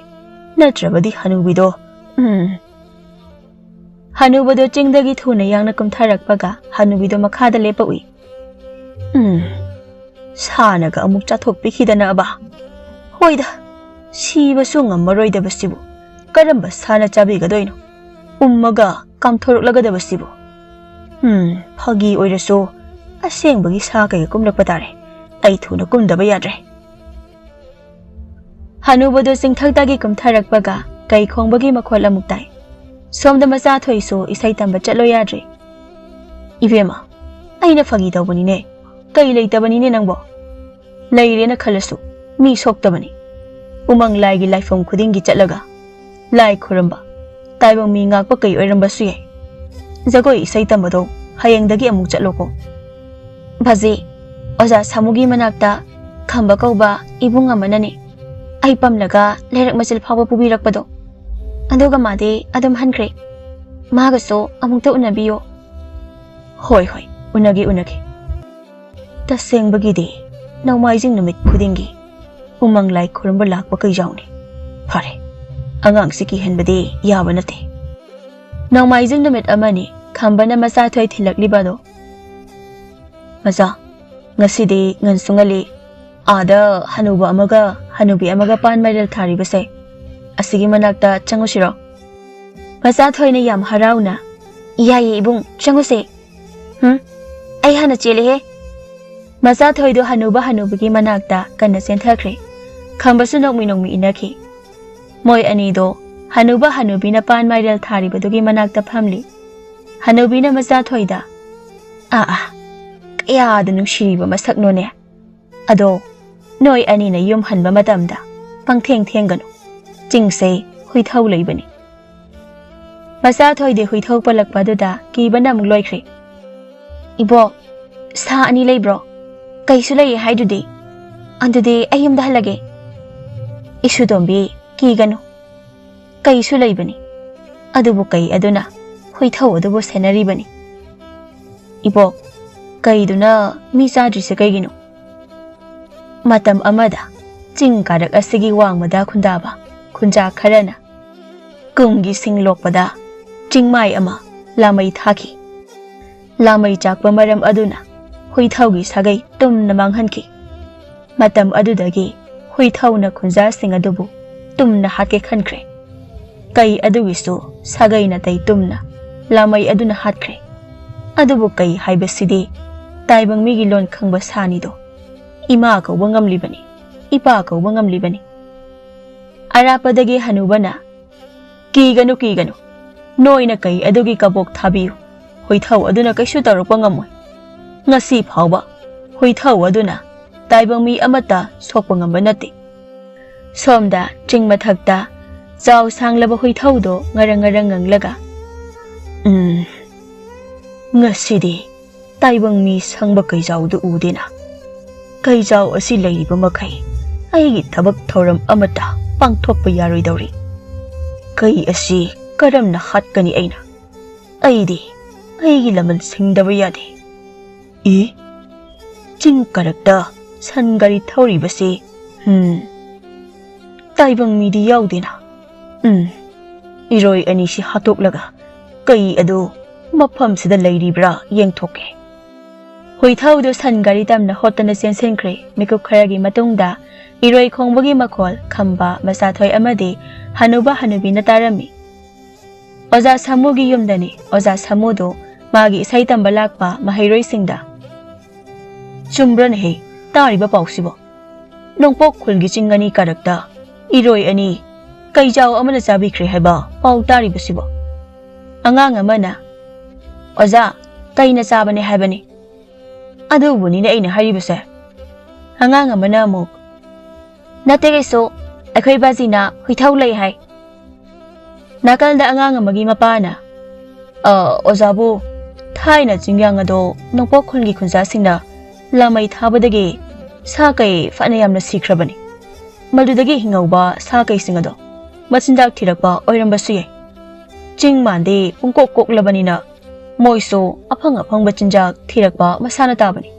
ꯅꯠꯇ꯭ꯔꯕꯗꯤ ꯍꯅꯨꯕꯤꯗꯣ ꯎꯝ꯫ ꯍꯅꯨꯕꯗꯣ ꯆꯤꯡꯗꯒꯤ ꯊꯨꯅ ꯌꯥꯡꯅ ꯀꯨꯝꯊꯔꯛꯄꯒ ꯍꯅꯨꯕꯤꯗꯣ ꯃꯈꯥꯗ ꯂꯦꯞꯄ ꯎꯏ꯫ ꯎꯝ, ꯁꯥꯅꯒ ꯑꯃꯨꯛ ꯆꯥꯊꯣꯛꯄꯤꯈꯤꯗꯅꯕ꯫ ꯍꯣꯏꯗ, ꯁꯤꯕꯁꯨ ꯉꯝꯃꯔꯣꯏꯗꯕꯁꯤꯕꯨ ꯀꯔꯝꯕ ꯁꯥꯅ ꯆꯥꯕꯤꯒꯗꯣꯏꯅꯣ? ꯎꯝꯃꯒ ꯀꯥꯝꯊꯣꯔꯛꯂꯒꯗꯕꯁꯤꯕꯨ꯫ ꯎꯝ, ꯐꯥꯒꯤ ꯑꯣꯏꯔꯁꯨ ꯑꯁꯦꯡꯕꯒꯤ ꯁꯥ ꯀꯩꯒ ꯀꯨꯝꯂꯛꯄ ꯇꯥꯔꯦ꯫ ꯑꯩ ꯊꯨꯅ ꯀꯨꯝꯗꯕ ꯌꯥꯗ꯭ꯔꯦ꯫ ꯍꯅꯨꯕꯗꯨ ꯆꯤꯡꯊꯛꯇꯒꯤ ꯀꯨꯝꯊꯔꯛꯄꯒ ꯀꯩ ꯈꯣꯡꯕꯒꯤ ꯃꯈꯣꯜ ꯑꯃꯨꯛ ꯇꯥꯏ꯫ ꯁꯣꯝꯗ ꯃꯆꯥ ꯊꯣꯏꯁꯨ ꯏꯁꯩ ꯇꯝꯕ ꯆꯠꯂꯣ ꯌꯥꯗ꯭ꯔꯦ꯫ ꯏꯕꯦꯝꯃ, ꯑꯩꯅ ꯐꯥꯒꯤ ꯇꯧꯕꯅꯤꯅꯦ꯫ ꯀꯩ ꯂꯩꯇꯕꯅꯤꯅꯦ ꯅꯪꯕꯣ? ꯂꯩꯔꯦꯅ ꯈꯜꯂꯁꯨ ꯃꯤ ꯁꯣꯛꯇꯕꯅꯤ꯫ ꯎꯃꯪ ꯂꯥꯏꯒꯤ ꯂꯥꯏꯐꯝ ꯈꯨꯗꯤꯡꯒꯤ ꯆꯠꯂꯒ ꯂꯥꯏ ꯈꯨꯔꯨꯝꯕ, ꯇꯥꯏꯕꯪ ꯃꯤ ꯉꯥꯛꯄ ꯀꯩ ꯑꯣꯏꯔꯝꯕꯁꯨ ꯌꯥꯏ꯫ ꯖꯒꯣꯏ ꯏꯁꯩ ꯇꯝꯕꯗꯣ ꯍꯌꯦꯡꯗꯒꯤ ꯑꯃꯨꯛ ꯆꯠꯂꯣꯀꯣ꯫ ꯕꯥꯖꯤ, ꯑꯣꯖꯥ ꯁꯥꯃꯨꯒꯤ ꯃꯅꯥꯛꯇ ꯈꯝꯕ ꯀꯧꯕ ꯏꯕꯨꯡ ꯑꯃꯅꯅꯦ ꯑꯩ ꯄꯝꯂꯒ ꯂꯩꯔꯛ ꯃꯆꯤꯜ ꯐꯥꯎꯕ ꯄꯨꯕꯤꯔꯛꯄꯗꯣ꯫ ꯑꯗꯨꯒ ꯃꯥꯗꯤ ꯑꯗꯨꯝ ꯍꯟꯈ꯭ꯔꯦ꯫ ꯃꯥꯒꯁꯨ ꯑꯃꯨꯛꯇ ꯎꯅꯕꯤꯌꯣ꯫ ꯍꯣꯏ, ꯍꯣꯏ, ꯎꯅꯒꯦ, ꯎꯅꯒꯦ꯫ ꯇꯁꯦꯡꯕꯒꯤꯗꯤ ꯅꯣꯡꯃꯥꯏꯖꯤꯡ ꯅꯨꯃꯤꯠ ꯈꯨꯗꯤꯡꯒꯤ ꯎꯃꯪ ꯂꯥꯏ ꯈꯨꯔꯨꯝꯕ ꯂꯥꯛꯄ ꯀꯩꯖꯥꯎꯅꯤ꯫ ꯐꯔꯦ, ꯑꯉꯥꯡꯁꯤ ꯀꯤꯍꯟꯕꯗꯤ ꯌꯥꯕ ꯅꯠꯇꯦ꯫ ꯅꯣꯡꯃꯥꯏꯖꯤꯡ ꯅꯨꯃꯤꯠ ꯑꯃꯅꯤ ꯈꯝꯕꯅ ꯃꯆꯥꯊꯣꯏ ꯊꯤꯜꯂꯛꯂꯤꯕꯗꯣ꯫ ꯃꯆꯥ, ꯉꯁꯤꯗꯤ ꯉꯟꯁꯨ ꯉꯜꯂꯤ꯫ ꯑꯥꯗ ꯍꯅꯨꯕ ꯑꯃꯒ ꯍꯅꯨꯕꯤ ꯑꯃꯒ ꯄꯥꯟ ꯃꯥꯏꯔꯦꯜ ꯊꯥꯔꯤꯕꯁꯦ, ꯑꯁꯤꯒꯤ ꯃꯅꯥꯛꯇ ꯆꯪꯉꯨꯁꯤꯔꯣ? ꯃꯆꯥꯊꯣꯏꯅ ꯌꯥꯝ ꯍꯔꯥꯎꯅ, "ꯌꯥꯏꯌꯦ ꯏꯕꯨꯡ, ꯆꯪꯉꯨꯁꯦ꯫ ꯍꯨꯝ, ꯑꯩ ꯍꯥꯟꯅ ꯆꯦꯜꯂꯦꯍꯦ꯫" ꯃꯆꯥꯊꯣꯏꯗꯣ ꯍꯅꯨꯕ ꯍꯅꯨꯕꯤꯒꯤ ꯃꯅꯥꯛꯇ ꯀꯟꯅ ꯆꯦꯟꯊꯈ꯭ꯔꯦ꯫ ꯈꯝꯕꯁꯨ ꯅꯣꯛꯃꯤ ꯅꯣꯛꯃꯤ ꯏꯟꯅꯈꯤ꯫ ꯃꯣꯏ ꯑꯅꯤꯗꯣ ꯍꯅꯨꯕ ꯍꯅꯨꯕꯤꯅ ꯄꯥꯟ ꯃꯥꯏꯔꯦꯜ ꯊꯥꯔꯤꯕꯗꯨꯒꯤ ꯃꯅꯥꯛꯇ ꯐꯝꯂꯤ꯫ ꯍꯅꯨꯕꯤꯅ ꯃꯆꯥꯊꯣꯏꯗ, "ꯑꯥ, ꯑꯥ, ꯀꯌꯥꯗ ꯅꯨꯡꯁꯤꯔꯤꯕ ꯃꯁꯛꯅꯣꯅꯦ꯫ ꯑꯗꯣ ꯅꯣꯏ ꯑꯅꯤꯅ ꯌꯨꯝ ꯍꯟꯕ ꯃꯇꯝꯗ ꯄꯪꯊꯦꯡ ꯊꯦꯡꯒꯅꯨ꯫ ꯆꯤꯡꯁꯦ ꯍꯨꯏꯊꯧ ꯂꯩꯕꯅꯤ꯫" ꯃꯆꯥꯊꯣꯏꯗꯤ ꯍꯨꯏꯊꯧ ꯄꯜꯂꯛꯄꯗꯨꯗ ꯀꯤꯕꯅ ꯑꯃꯨꯛ ꯂꯣꯏꯈ꯭ꯔꯦ꯫ "ꯏꯕꯣꯛ, ꯁꯥ ꯑꯅꯤ ꯂꯩꯕ꯭ꯔꯣ? ꯀꯩꯁꯨ ꯂꯩꯌꯦ ꯍꯥꯏꯗꯨꯗꯤ꯫ ꯑꯗꯨꯗꯤ ꯑꯩ ꯌꯨꯝꯗ ꯍꯜꯂꯒꯦ꯫" "ꯏꯁꯨꯇꯣꯝꯕꯤ, ꯀꯤꯒꯅꯨ꯫ ꯀꯩꯁꯨ ꯂꯩꯕꯅꯤ꯫ ꯑꯗꯨꯕꯨ ꯀꯩ ꯑꯗꯨꯅ ꯍꯨꯏꯊꯧ ꯑꯗꯨꯕꯨ ꯁꯦꯟꯅꯔꯤꯕꯅꯤ꯫" "ꯏꯕꯣꯛ, ꯀꯩꯗꯨꯅ ꯃꯤ ꯆꯥꯗ꯭ꯔꯤꯁꯦ ꯀꯩꯒꯤꯅꯣ?" ꯃꯇꯝ ꯑꯃꯗ ꯆꯤꯡ ꯀꯥꯔꯛ ꯑꯁꯤꯒꯤ ꯋꯥꯡꯃꯗ ꯈꯨꯟꯗꯥꯕ ꯈꯨꯟꯖꯥ ꯈꯔꯅ, ꯀꯨꯝꯒꯤ ꯁꯤꯡ ꯂꯣꯛꯄꯗ ꯆꯤꯡꯃꯥꯏ ꯑꯃ ꯂꯥꯃꯩ ꯊꯥꯈꯤ꯫ ꯂꯥꯃꯩ ꯆꯥꯛꯄ ꯃꯔꯝ ꯑꯗꯨꯅ ꯍꯨꯏꯊꯧꯒꯤ ꯁꯥꯒꯩ ꯇꯨꯝꯅ ꯃꯥꯡꯍꯟꯈꯤ꯫ ꯃꯇꯝ ꯑꯗꯨꯗꯒꯤ ꯍꯨꯏꯊꯧꯅ ꯈꯨꯟꯖꯥꯁꯤꯡ ꯑꯗꯨꯕꯨ ꯇꯨꯝꯅ ꯍꯥꯠꯀꯦ ꯈꯟꯈ꯭ꯔꯦ꯫ ꯀꯩ ꯑꯗꯨꯒꯤꯁꯨ ꯁꯥꯒꯩ ꯅꯥꯇꯩ ꯇꯨꯝꯅ ꯂꯥꯃꯩ ꯑꯗꯨꯅ ꯍꯥꯠꯈ꯭ꯔꯦ꯫ ꯑꯗꯨꯕꯨ ꯀꯩ ꯍꯥꯏꯕꯁꯤꯗꯤ ꯇꯥꯏꯕꯪ ꯃꯤꯒꯤ ꯂꯣꯟ ꯈꯪꯕ ꯁꯥꯅꯤꯗꯣ꯫ ꯏꯃꯥ ꯀꯧꯕ ꯉꯝꯂꯤꯕꯅꯤ, ꯏꯄꯥ ꯀꯧꯕ ꯉꯝꯂꯤꯕꯅꯤ꯫ ꯑꯔꯥꯞꯄꯗꯒꯤ ꯍꯅꯨꯕꯅ, "ꯀꯤꯒꯅꯨ, ꯀꯤꯒꯅꯨ, ꯅꯣꯏꯅ ꯀꯩ ꯑꯗꯨꯒꯤ ꯀꯕꯣꯛ ꯊꯥꯕꯤꯌꯨ, ꯍꯨꯏꯊꯧ ꯑꯗꯨꯅ ꯀꯩꯁꯨ ꯇꯧꯔꯛꯄ ꯉꯝꯃꯣꯏ꯫ ꯉꯁꯤ ꯐꯥꯎꯕ ꯍꯨꯏꯊꯧ ꯑꯗꯨꯅ ꯇꯥꯏꯕꯪ ꯃꯤ ꯑꯃꯠꯇ ꯁꯣꯛꯄ ꯉꯝꯕ ꯅꯠꯇꯦ"꯫ ꯁꯣꯝꯗ ꯆꯤꯡ ꯃꯊꯛꯇ ꯆꯥꯎ ꯁꯥꯡꯂꯕ ꯍꯨꯏꯊꯧꯗꯣ ꯉꯔꯪ ꯉꯔꯪ ꯉꯪꯂꯒ, "ꯎꯝ, ꯉꯁꯤꯗꯤ ꯇꯥꯏꯕꯪ ꯃꯤ ꯁꯪꯕ ꯀꯩꯖꯥꯎꯗꯨ ꯎꯗꯦꯅ꯫ ꯀꯩꯖꯥꯎ ꯑꯁꯤ ꯂꯩꯔꯤꯕ ꯃꯈꯩ ꯑꯩꯒꯤ ꯊꯕꯛ ꯊꯧꯔꯝ ꯑꯃꯠꯇ ꯄꯥꯡꯊꯣꯛꯄ ꯌꯥꯔꯣꯏꯗꯧꯔꯤ꯫ ꯀꯩ ꯑꯁꯤ ꯀꯔꯝꯅ ꯍꯥꯠꯀꯅꯤ ꯑꯩꯅ? ꯑꯩꯗꯤ ꯑꯩꯒꯤ ꯂꯃꯟ ꯁꯤꯡꯗꯕ ꯌꯥꯗꯦ"꯫ ꯏ, ꯆꯤꯡ ꯀꯥꯔꯛꯇ ꯁꯟ ꯒꯥꯔꯤ ꯊꯧꯔꯤꯕꯁꯤ, ꯎꯝ, ꯇꯥꯏꯕꯪ ꯃꯤꯗꯤ ꯌꯥꯎꯗꯦꯅ꯫ ꯎꯝ, ꯏꯔꯣꯏ ꯑꯅꯤꯁꯤ ꯍꯥꯠꯇꯣꯛꯂꯒ ꯀꯩ ꯑꯗꯨ ꯃꯐꯝꯁꯤꯗ ꯂꯩꯔꯤꯕ꯭ꯔꯥ ꯌꯦꯡꯊꯣꯛꯀꯦ꯫ ꯍꯨꯏꯊꯧꯗꯨ ꯁꯟ ꯒꯥꯔꯤ ꯇꯝꯅ ꯍꯣꯠꯇꯅ ꯆꯦꯟꯁꯤꯟꯈ꯭ꯔꯦ꯫ ꯃꯤꯀꯨꯞ ꯈꯔꯒꯤ ꯃꯇꯨꯡꯗ ꯏꯔꯣꯏ ꯈꯣꯡꯕꯒꯤ ꯃꯈꯣꯜ ꯈꯝꯕ, ꯃꯆꯥꯊꯣꯏ ꯑꯃꯗꯤ ꯍꯅꯨꯕ ꯍꯅꯨꯕꯤꯅ ꯇꯥꯔꯝꯃꯤ꯫ "ꯑꯣꯖꯥ ꯁꯥꯃꯨꯒꯤ ꯌꯨꯝꯗꯅꯤ꯫ ꯑꯣꯖꯥ ꯁꯥꯃꯨꯗꯨ ꯃꯥꯒꯤ ꯏꯁꯩ ꯇꯝꯕ ꯂꯥꯛꯄ ꯃꯍꯩꯔꯣꯏꯁꯤꯡꯗ"꯫ "ꯆꯨꯝꯕ꯭ꯔꯅꯦꯍꯦ ꯇꯥꯔꯤꯕ ꯄꯥꯎꯁꯤꯕꯣ? ꯅꯣꯡꯄꯣꯛ ꯈꯨꯜꯒꯤ ꯆꯤꯡ ꯑꯅꯤ ꯀꯥꯔꯛꯇ ꯏꯔꯣꯏ ꯑꯅꯤ ꯀꯩꯖꯥꯎ ꯑꯃꯅ ꯆꯥꯕꯤꯈ꯭ꯔꯦ ꯍꯥꯏꯕ ꯄꯥꯎ ꯇꯥꯔꯤꯕꯁꯤꯕꯣ?" ꯑꯉꯥꯡ ꯑꯃꯅ, "ꯑꯣꯖꯥ, ꯀꯩꯅ ꯆꯥꯕꯅꯦ ꯍꯥꯏꯕꯅꯤ"꯫ "ꯑꯗꯨꯕꯨꯅꯤꯅꯦ ꯑꯩꯅ ꯍꯥꯏꯔꯤꯕꯁꯦ"꯫ ꯑꯉꯥꯡ ꯑꯃꯅ ꯑꯃꯨꯛ, "ꯅꯠꯇꯦ ꯀꯩꯁꯨ, ꯑꯩꯈꯣꯏ ꯕꯥꯖꯤꯅ ꯍꯨꯏꯊꯧ ꯂꯩ ꯍꯥꯏ"꯫ ꯅꯥꯀꯜꯗ ꯑꯉꯥꯡ ꯑꯃꯒꯤ ꯃꯄꯥꯅ, "ꯑ, ꯑꯣꯖꯥꯕꯨ, ꯊꯥꯏꯅ ꯆꯤꯡꯌꯥꯡ ꯑꯗꯣ ꯅꯣꯡꯄꯣꯛ ꯈꯨꯜꯒꯤ ꯈꯨꯟꯖꯥꯁꯤꯡꯅ ꯂꯥꯃꯩ ꯊꯥꯕꯗꯒꯤ ꯁꯥ ꯀꯩ ꯐꯅ ꯌꯥꯝꯅ ꯁꯤꯈ꯭ꯔꯕꯅꯤ꯫ ꯃꯗꯨꯗꯒꯤ ꯍꯤꯡꯍꯧꯕ ꯁꯥ ꯀꯩꯁꯤꯡ ꯑꯗꯣ ꯃꯆꯤꯟꯖꯥꯛ ꯊꯤꯔꯛꯄ ꯑꯣꯏꯔꯝꯕꯁꯨ ꯌꯥꯏ꯫ ꯆꯤꯡ ꯃꯥꯟꯗꯤ ꯄꯨꯡꯀꯣꯛ ꯀꯣꯛꯂꯕꯅꯤꯅ ꯃꯣꯏꯁꯨ ꯑꯐꯪ ꯑꯐꯪꯕ ꯆꯤꯟꯖꯥꯛ ꯊꯤꯔꯛꯄ ꯃꯁꯥꯅ ꯇꯥꯕꯅꯤ"꯫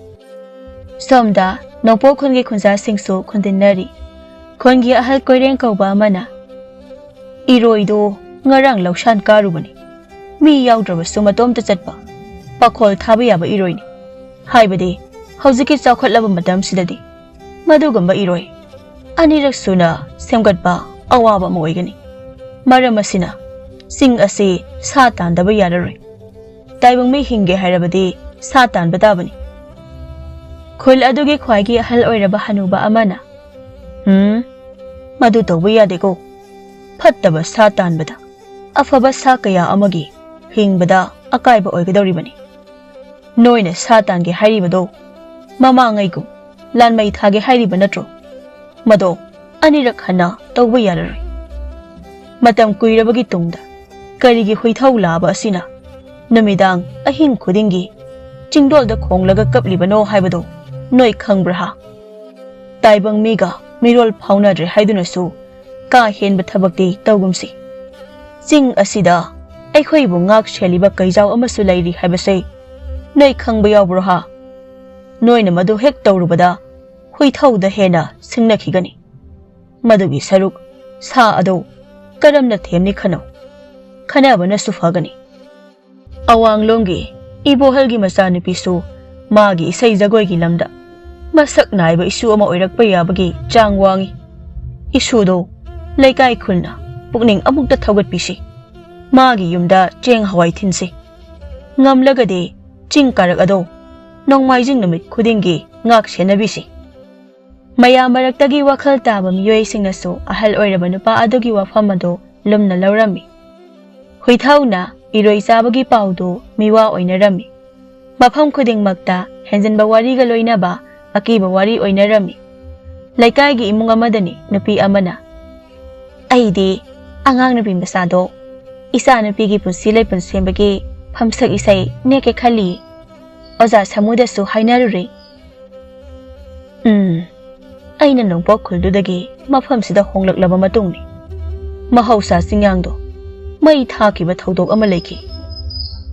ꯁꯣꯝꯗ ꯅꯣꯡꯄꯣꯛ ꯈꯨꯟꯒꯤ ꯈꯨꯟꯖꯥꯁꯤꯡꯁꯨ ꯈꯨꯟꯗꯤꯟꯅꯔꯤ꯫ ꯈꯨꯟꯒꯤ ꯑꯍꯜ ꯀꯣꯏꯔꯦꯡ ꯀꯧꯕ ꯑꯃꯅ, "ꯏꯔꯣꯏꯗꯣ ꯉꯔꯥꯡ ꯂꯧꯁꯥꯟ ꯀꯥꯔꯨꯕꯅꯤ꯫ ꯃꯤ ꯌꯥꯎꯗ꯭ꯔꯕꯁꯨ ꯃꯇꯣꯝꯇ ꯆꯠꯄ, ꯄꯥꯈꯣꯜ ꯊꯥꯕ ꯌꯥꯕ ꯏꯔꯣꯏꯅꯤ꯫ ꯍꯥꯏꯕꯗꯤ, ꯍꯧꯖꯤꯛꯀꯤ ꯆꯥꯎꯈꯠꯂꯕ ꯃꯇꯝꯁꯤꯗꯗꯤ ꯃꯗꯨꯒꯨꯝꯕ ꯏꯔꯣꯏ ꯑꯅꯤꯔꯛ ꯁꯨꯅ ꯁꯦꯝꯒꯠꯄ ꯑꯋꯥꯕ ꯑꯃ ꯑꯣꯏꯒꯅꯤ꯫ ꯃꯔꯝ ꯑꯁꯤꯅ, ꯆꯤꯡ ꯑꯁꯤ ꯁꯥ ꯇꯥꯟꯗꯕ ꯌꯥꯔꯔꯣꯏ꯫ ꯇꯥꯏꯕꯪ ꯃꯤ ꯍꯤꯡꯒꯦ ꯍꯥꯏꯔꯕꯗꯤ ꯁꯥ ꯇꯥꯟꯕ ꯇꯥꯕꯅꯤ꯫ ꯈꯨꯜ ꯑꯗꯨꯒꯤ ꯈ꯭ꯋꯥꯏꯒꯤ ꯑꯍꯜ ꯑꯣꯏꯔꯕ ꯍꯅꯨꯕ ꯑꯃꯅ, "ꯎꯝ, ꯃꯗꯨ ꯇꯧꯕ ꯌꯥꯗꯦꯀꯣ꯫ ꯐꯠꯇꯕ ꯁꯥ ꯇꯥꯟꯕꯗ ꯑꯐꯕ ꯁꯥ ꯀꯌꯥ ꯑꯃꯒꯤ ꯍꯤꯡꯕꯗ ꯑꯀꯥꯏꯕ ꯑꯣꯏꯒꯗꯧꯔꯤꯕꯅꯤ꯫ ꯅꯣꯏꯅ ꯁꯥ ꯇꯥꯟꯒꯦ ꯍꯥꯏꯔꯤꯕꯗꯣ ꯃꯃꯥꯡꯉꯩꯒꯨꯝ ꯂꯥꯟꯃꯩ ꯊꯥꯒꯦ ꯍꯥꯏꯔꯤꯕ ꯅꯠꯇ꯭ꯔꯣ? ꯃꯗꯣ ꯑꯅꯤꯔꯛ ꯍꯟꯅ ꯇꯧꯕ ꯌꯥꯔꯔꯣꯏ꯫ ꯃꯇꯝ ꯀꯨꯏꯔꯕꯒꯤ ꯇꯨꯡꯗ ꯀꯔꯤꯒꯤ ꯍꯨꯏꯊꯧ ꯂꯥꯕ ꯑꯁꯤꯅ ꯅꯨꯃꯤꯗꯥꯡ ꯑꯍꯤꯡ ꯈꯨꯗꯤꯡꯒꯤ ꯆꯤꯡꯗꯣꯜꯗ ꯈꯣꯡꯂꯒ ꯀꯞꯂꯤꯕꯅꯣ ꯍꯥꯏꯕꯗꯣ ꯅꯣꯏ ꯈꯪꯕ꯭ꯔꯥ ꯍꯥ? ꯇꯥꯏꯕꯪ ꯃꯤꯒ ꯃꯤꯔꯣꯜ ꯐꯥꯎꯅꯗ꯭ꯔꯦ ꯍꯥꯏꯗꯨꯅꯁꯨ ꯀꯥ ꯍꯦꯟꯕ ꯊꯕꯛꯇꯤ ꯇꯧꯒꯨꯝꯁꯤ꯫ ꯆꯤꯡ ꯑꯁꯤꯗ ꯑꯩꯈꯣꯏꯕꯨ ꯉꯥꯛ ꯁꯦꯜꯂꯤꯕ ꯀꯩꯖꯥꯎ ꯑꯃꯁꯨ ꯂꯩꯔꯤ ꯍꯥꯏꯕꯁꯦ ꯅꯣꯏ ꯈꯪꯕ ꯌꯥꯎꯕ꯭ꯔꯣ ꯍꯥ? ꯅꯣꯏꯅ ꯃꯗꯨ ꯍꯦꯛ ꯇꯧꯔꯨꯕꯗ ꯍꯨꯏꯊꯧꯗ ꯍꯦꯟꯅ ꯁꯤꯡꯅꯈꯤꯒꯅꯤ꯫ ꯃꯗꯨꯒꯤ ꯁꯔꯨꯛ ꯁꯥ ꯑꯗꯨ ꯀꯔꯝꯅ ꯊꯦꯝꯅꯤ ꯈꯟꯅꯧ꯫ ꯈꯟꯅꯕꯅꯁꯨ ꯐꯒꯅꯤ꯫" ꯑꯋꯥꯡꯂꯣꯝꯒꯤ ꯏꯕꯣꯍꯜꯒꯤ ꯃꯆꯥꯅꯨꯄꯤꯁꯨ ꯃꯥꯒꯤ ꯏꯁꯩ ꯖꯒꯣꯏꯒꯤ ꯂꯝꯗ ꯃꯁꯛ ꯅꯥꯏꯕ ꯏꯁꯨ ꯑꯃ ꯑꯣꯏꯔꯛꯄ ꯌꯥꯕꯒꯤ ꯆꯥꯡ ꯋꯥꯡꯏ꯫ ꯏꯁꯨꯗꯣ ꯂꯩꯀꯥꯏ ꯈꯨꯜꯅ ꯄꯨꯛꯅꯤꯡ ꯑꯃꯨꯛꯇ ꯊꯧꯒꯠꯄꯤꯁꯤ꯫ ꯃꯥꯒꯤ ꯌꯨꯝꯗ ꯆꯦꯡ ꯍꯋꯥꯏ ꯊꯤꯟꯁꯤ꯫ ꯉꯝꯂꯒꯗꯤ ꯆꯤꯡ ꯀꯥꯔꯛ ꯑꯗꯣ ꯅꯣꯡꯃꯥꯏꯖꯤꯡ ꯅꯨꯃꯤꯠ ꯈꯨꯗꯤꯡꯒꯤ ꯉꯥꯛ ꯁꯦꯟꯅꯕꯤꯁꯤ꯫ ꯃꯌꯥꯝ ꯃꯔꯛꯇꯒꯤ ꯋꯥꯈꯜ ꯇꯥꯕ ꯃꯤꯑꯣꯏꯁꯤꯡꯅꯁꯨ ꯑꯍꯜ ꯑꯣꯏꯔꯕ ꯅꯨꯄꯥ ꯑꯗꯨꯒꯤ ꯋꯥꯐꯝ ꯑꯗꯨ ꯂꯨꯝꯅ ꯂꯧꯔꯝꯃꯤ꯫ ꯍꯨꯏꯊꯧꯅ ꯏꯔꯣꯏ ꯆꯥꯕꯒꯤ ꯄꯥꯎꯗꯨ ꯃꯤꯋꯥ ꯑꯣꯏꯅꯔꯝꯃꯤ꯫ ꯃꯐꯝ ꯈꯨꯗꯤꯡꯃꯛꯇ ꯍꯦꯟꯖꯤꯟꯕ ꯋꯥꯔꯤꯒ ꯂꯣꯏꯅꯕ ꯑꯀꯤꯕ ꯋꯥꯔꯤ ꯑꯣꯏꯅꯔꯝꯃꯤ꯫ ꯂꯩꯀꯥꯏꯒꯤ ꯏꯃꯨꯡ ꯑꯃꯗꯅꯤ ꯅꯨꯄꯤ ꯑꯃꯅ, "ꯑꯩꯗꯤ ꯑꯉꯥꯡ ꯅꯨꯄꯤ ꯃꯆꯥꯗꯣ ꯏꯆꯥ ꯅꯨꯄꯤꯒꯤ ꯄꯨꯟꯁꯤ ꯂꯩꯄꯨꯟ ꯁꯦꯝꯕꯒꯤ ꯐꯝꯁꯛ ꯏꯁꯩ ꯅꯦꯛꯀꯦ ꯈꯜꯂꯤ꯫ ꯑꯣꯖꯥ ꯁꯥꯃꯨꯗꯁꯨ ꯍꯥꯏꯅꯔꯨꯔꯦ꯫" ꯎꯝ, ꯑꯩꯅ ꯅꯣꯡꯄꯣꯛ ꯈꯨꯜꯗꯨꯗꯒꯤ ꯃꯐꯝꯁꯤꯗ ꯍꯣꯡꯂꯛꯂꯕ ꯃꯇꯨꯡꯅꯤ꯫ ꯃꯍꯧꯁꯥ ꯆꯤꯡꯌꯥꯡꯗꯣ ꯃꯩ ꯊꯥꯈꯤꯕ ꯊꯧꯗꯣꯛ ꯑꯃ ꯂꯩꯈꯤ꯫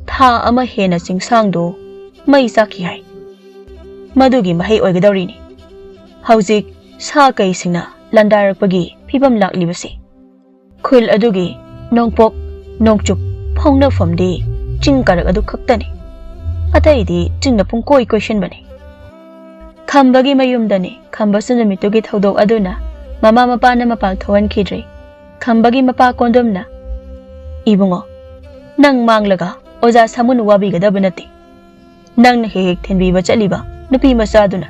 ꯊꯥ ꯑꯃ ꯍꯦꯟꯅ ꯆꯤꯡꯁꯥꯡꯗꯣ ꯃꯩ ꯆꯥꯛꯈꯤ ꯍꯥꯏ꯫ ꯃꯗꯨꯒꯤ ꯃꯍꯩ ꯑꯣꯏꯒꯗꯧꯔꯤꯅꯤ ꯍꯧꯖꯤꯛ ꯁꯥ ꯀꯩꯁꯤꯡꯅ ꯂꯥꯟꯗꯥꯔꯛꯄꯒꯤ ꯐꯤꯕꯝ ꯂꯥꯛꯂꯤꯕꯁꯤ꯫ ꯈꯨꯜ ꯑꯗꯨꯒꯤ ꯅꯣꯡꯄꯣꯛ ꯅꯣꯡꯆꯨꯞ ꯐꯥꯎꯅꯐꯝꯗꯤ ꯆꯤꯡ ꯀꯥꯔꯛ ꯑꯗꯨ ꯈꯛꯇꯅꯤ꯫ ꯑꯇꯩꯗꯤ ꯆꯤꯡꯅ ꯄꯨꯡꯀꯣꯏ ꯀꯣꯏꯁꯤꯟꯕꯅꯤ꯫ ꯈꯝꯕꯒꯤ ꯃꯌꯨꯝꯗꯅꯤ꯫ ꯈꯝꯕꯁꯨ ꯅꯨꯃꯤꯠꯇꯨꯒꯤ ꯊꯧꯗꯣꯛ ꯑꯗꯨꯅ ꯃꯃꯥ ꯃꯄꯥꯅ ꯃꯄꯥꯟ ꯊꯣꯛꯍꯟꯈꯤꯗ꯭ꯔꯦ꯫ ꯈꯝꯕꯒꯤ ꯃꯄꯥ ꯀꯣꯟꯗꯨꯝꯅ, "ꯏꯕꯨꯡꯉꯣ, ꯅꯪ ꯃꯥꯡꯂꯒ ꯑꯣꯖꯥ ꯁꯥꯃꯨꯅ ꯋꯥꯕꯤꯒꯗꯕ ꯅꯠꯇꯦ꯫ ꯅꯪꯅ ꯍꯦꯛ ꯍꯦꯛ ꯊꯤꯟꯕꯤꯕ ꯆꯠꯂꯤꯕ ꯅꯨꯄꯤ ꯃꯆꯥꯗꯨꯅ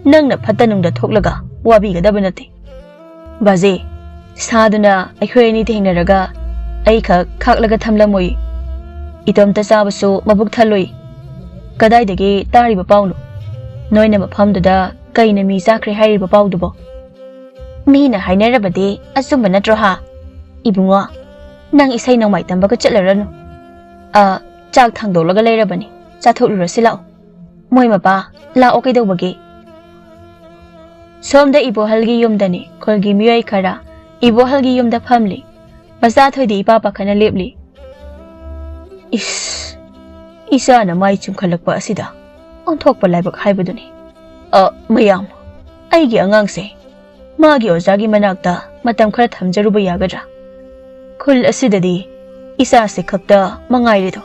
ꯅꯪꯅ ꯐꯠꯇ ꯅꯨꯡꯗ ꯊꯣꯛꯂꯒ ꯋꯥꯕꯤꯒꯗꯕ ꯅꯠꯇꯦ꯫ ꯕꯥꯖꯤ, ꯁꯥꯗꯨꯅ ꯑꯩꯈꯣꯏ ꯑꯅꯤ ꯊꯦꯡꯅꯔꯒ ꯑꯩꯈꯛ ꯈꯥꯛꯂꯒ ꯊꯝꯂꯝꯃꯣꯏ꯫ ꯏꯇꯣꯝꯇ ꯆꯥꯕꯁꯨ ꯃꯕꯨꯛ ꯊꯜꯂꯣꯏ꯫ ꯀꯗꯥꯏꯗꯒꯤ ꯇꯥꯔꯤꯕ ꯄꯥꯎꯅꯣ? ꯅꯣꯏꯅ ꯃꯐꯝꯗꯨꯗ ꯀꯩꯅ ꯃꯤ ꯆꯥꯈ꯭ꯔꯦ ꯍꯥꯏꯔꯤꯕ ꯄꯥꯎꯗꯨꯕꯣ?" "ꯃꯤꯅ ꯍꯥꯏꯅꯔꯕꯗꯤ ꯑꯆꯨꯝꯕ ꯅꯠꯇ꯭ꯔꯣ ꯍꯥ? ꯏꯕꯨꯡꯉꯣ, ꯅꯪ ꯏꯁꯩ ꯅꯣꯡꯃꯥꯏ ꯇꯝꯕꯒ ꯆꯠꯂꯔꯅꯨ꯫ ꯑ, ꯆꯥꯛ ꯊꯥꯡꯗꯣꯛꯂꯒ ꯂꯩꯔꯕꯅꯤ, ꯆꯥꯊꯣꯛꯂꯨꯔꯁꯤ ꯂꯥꯛꯑꯣ꯫ ꯃꯣꯏ ꯃꯄꯥ, ꯂꯥꯛꯑꯣ ꯀꯩꯗꯧꯕꯒꯤ?" ꯁꯣꯝꯗ ꯏꯕꯣꯍꯜꯒꯤ ꯌꯨꯝꯗꯅꯤ꯫ ꯈꯨꯜꯒꯤ ꯃꯤꯑꯣꯏ ꯈꯔ ꯏꯕꯣꯍꯜꯒꯤ ꯌꯨꯝꯗ ꯐꯝꯂꯤ꯫ ꯃꯆꯥ ꯊꯣꯏꯗꯤ ꯏꯄꯥ ꯄꯥꯈꯠꯅ ꯂꯦꯞꯂꯤ꯫ ꯏꯁ, ꯏꯆꯥꯅ ꯃꯥꯏ ꯆꯨꯝꯈꯠꯂꯛꯄ ꯑꯁꯤꯗ ꯑꯣꯟꯊꯣꯛꯄ ꯂꯥꯏꯕꯛ ꯍꯥꯏꯕꯗꯨꯅꯤ꯫ ꯑ, ꯃꯌꯥꯝ, ꯑꯩꯒꯤ ꯑꯉꯥꯡꯁꯦ ꯃꯥꯒꯤ ꯑꯣꯖꯥꯒꯤ ꯃꯅꯥꯛꯇ ꯃꯇꯝ ꯈꯔ ꯊꯝꯖꯔꯨꯕ ꯌꯥꯒꯗ꯭ꯔꯥ? ꯈꯨꯜ ꯑꯁꯤꯗꯗꯤ ꯏꯆꯥꯁꯦ ꯈꯛꯇ ꯃꯉꯥꯏꯔꯦꯗꯣ꯫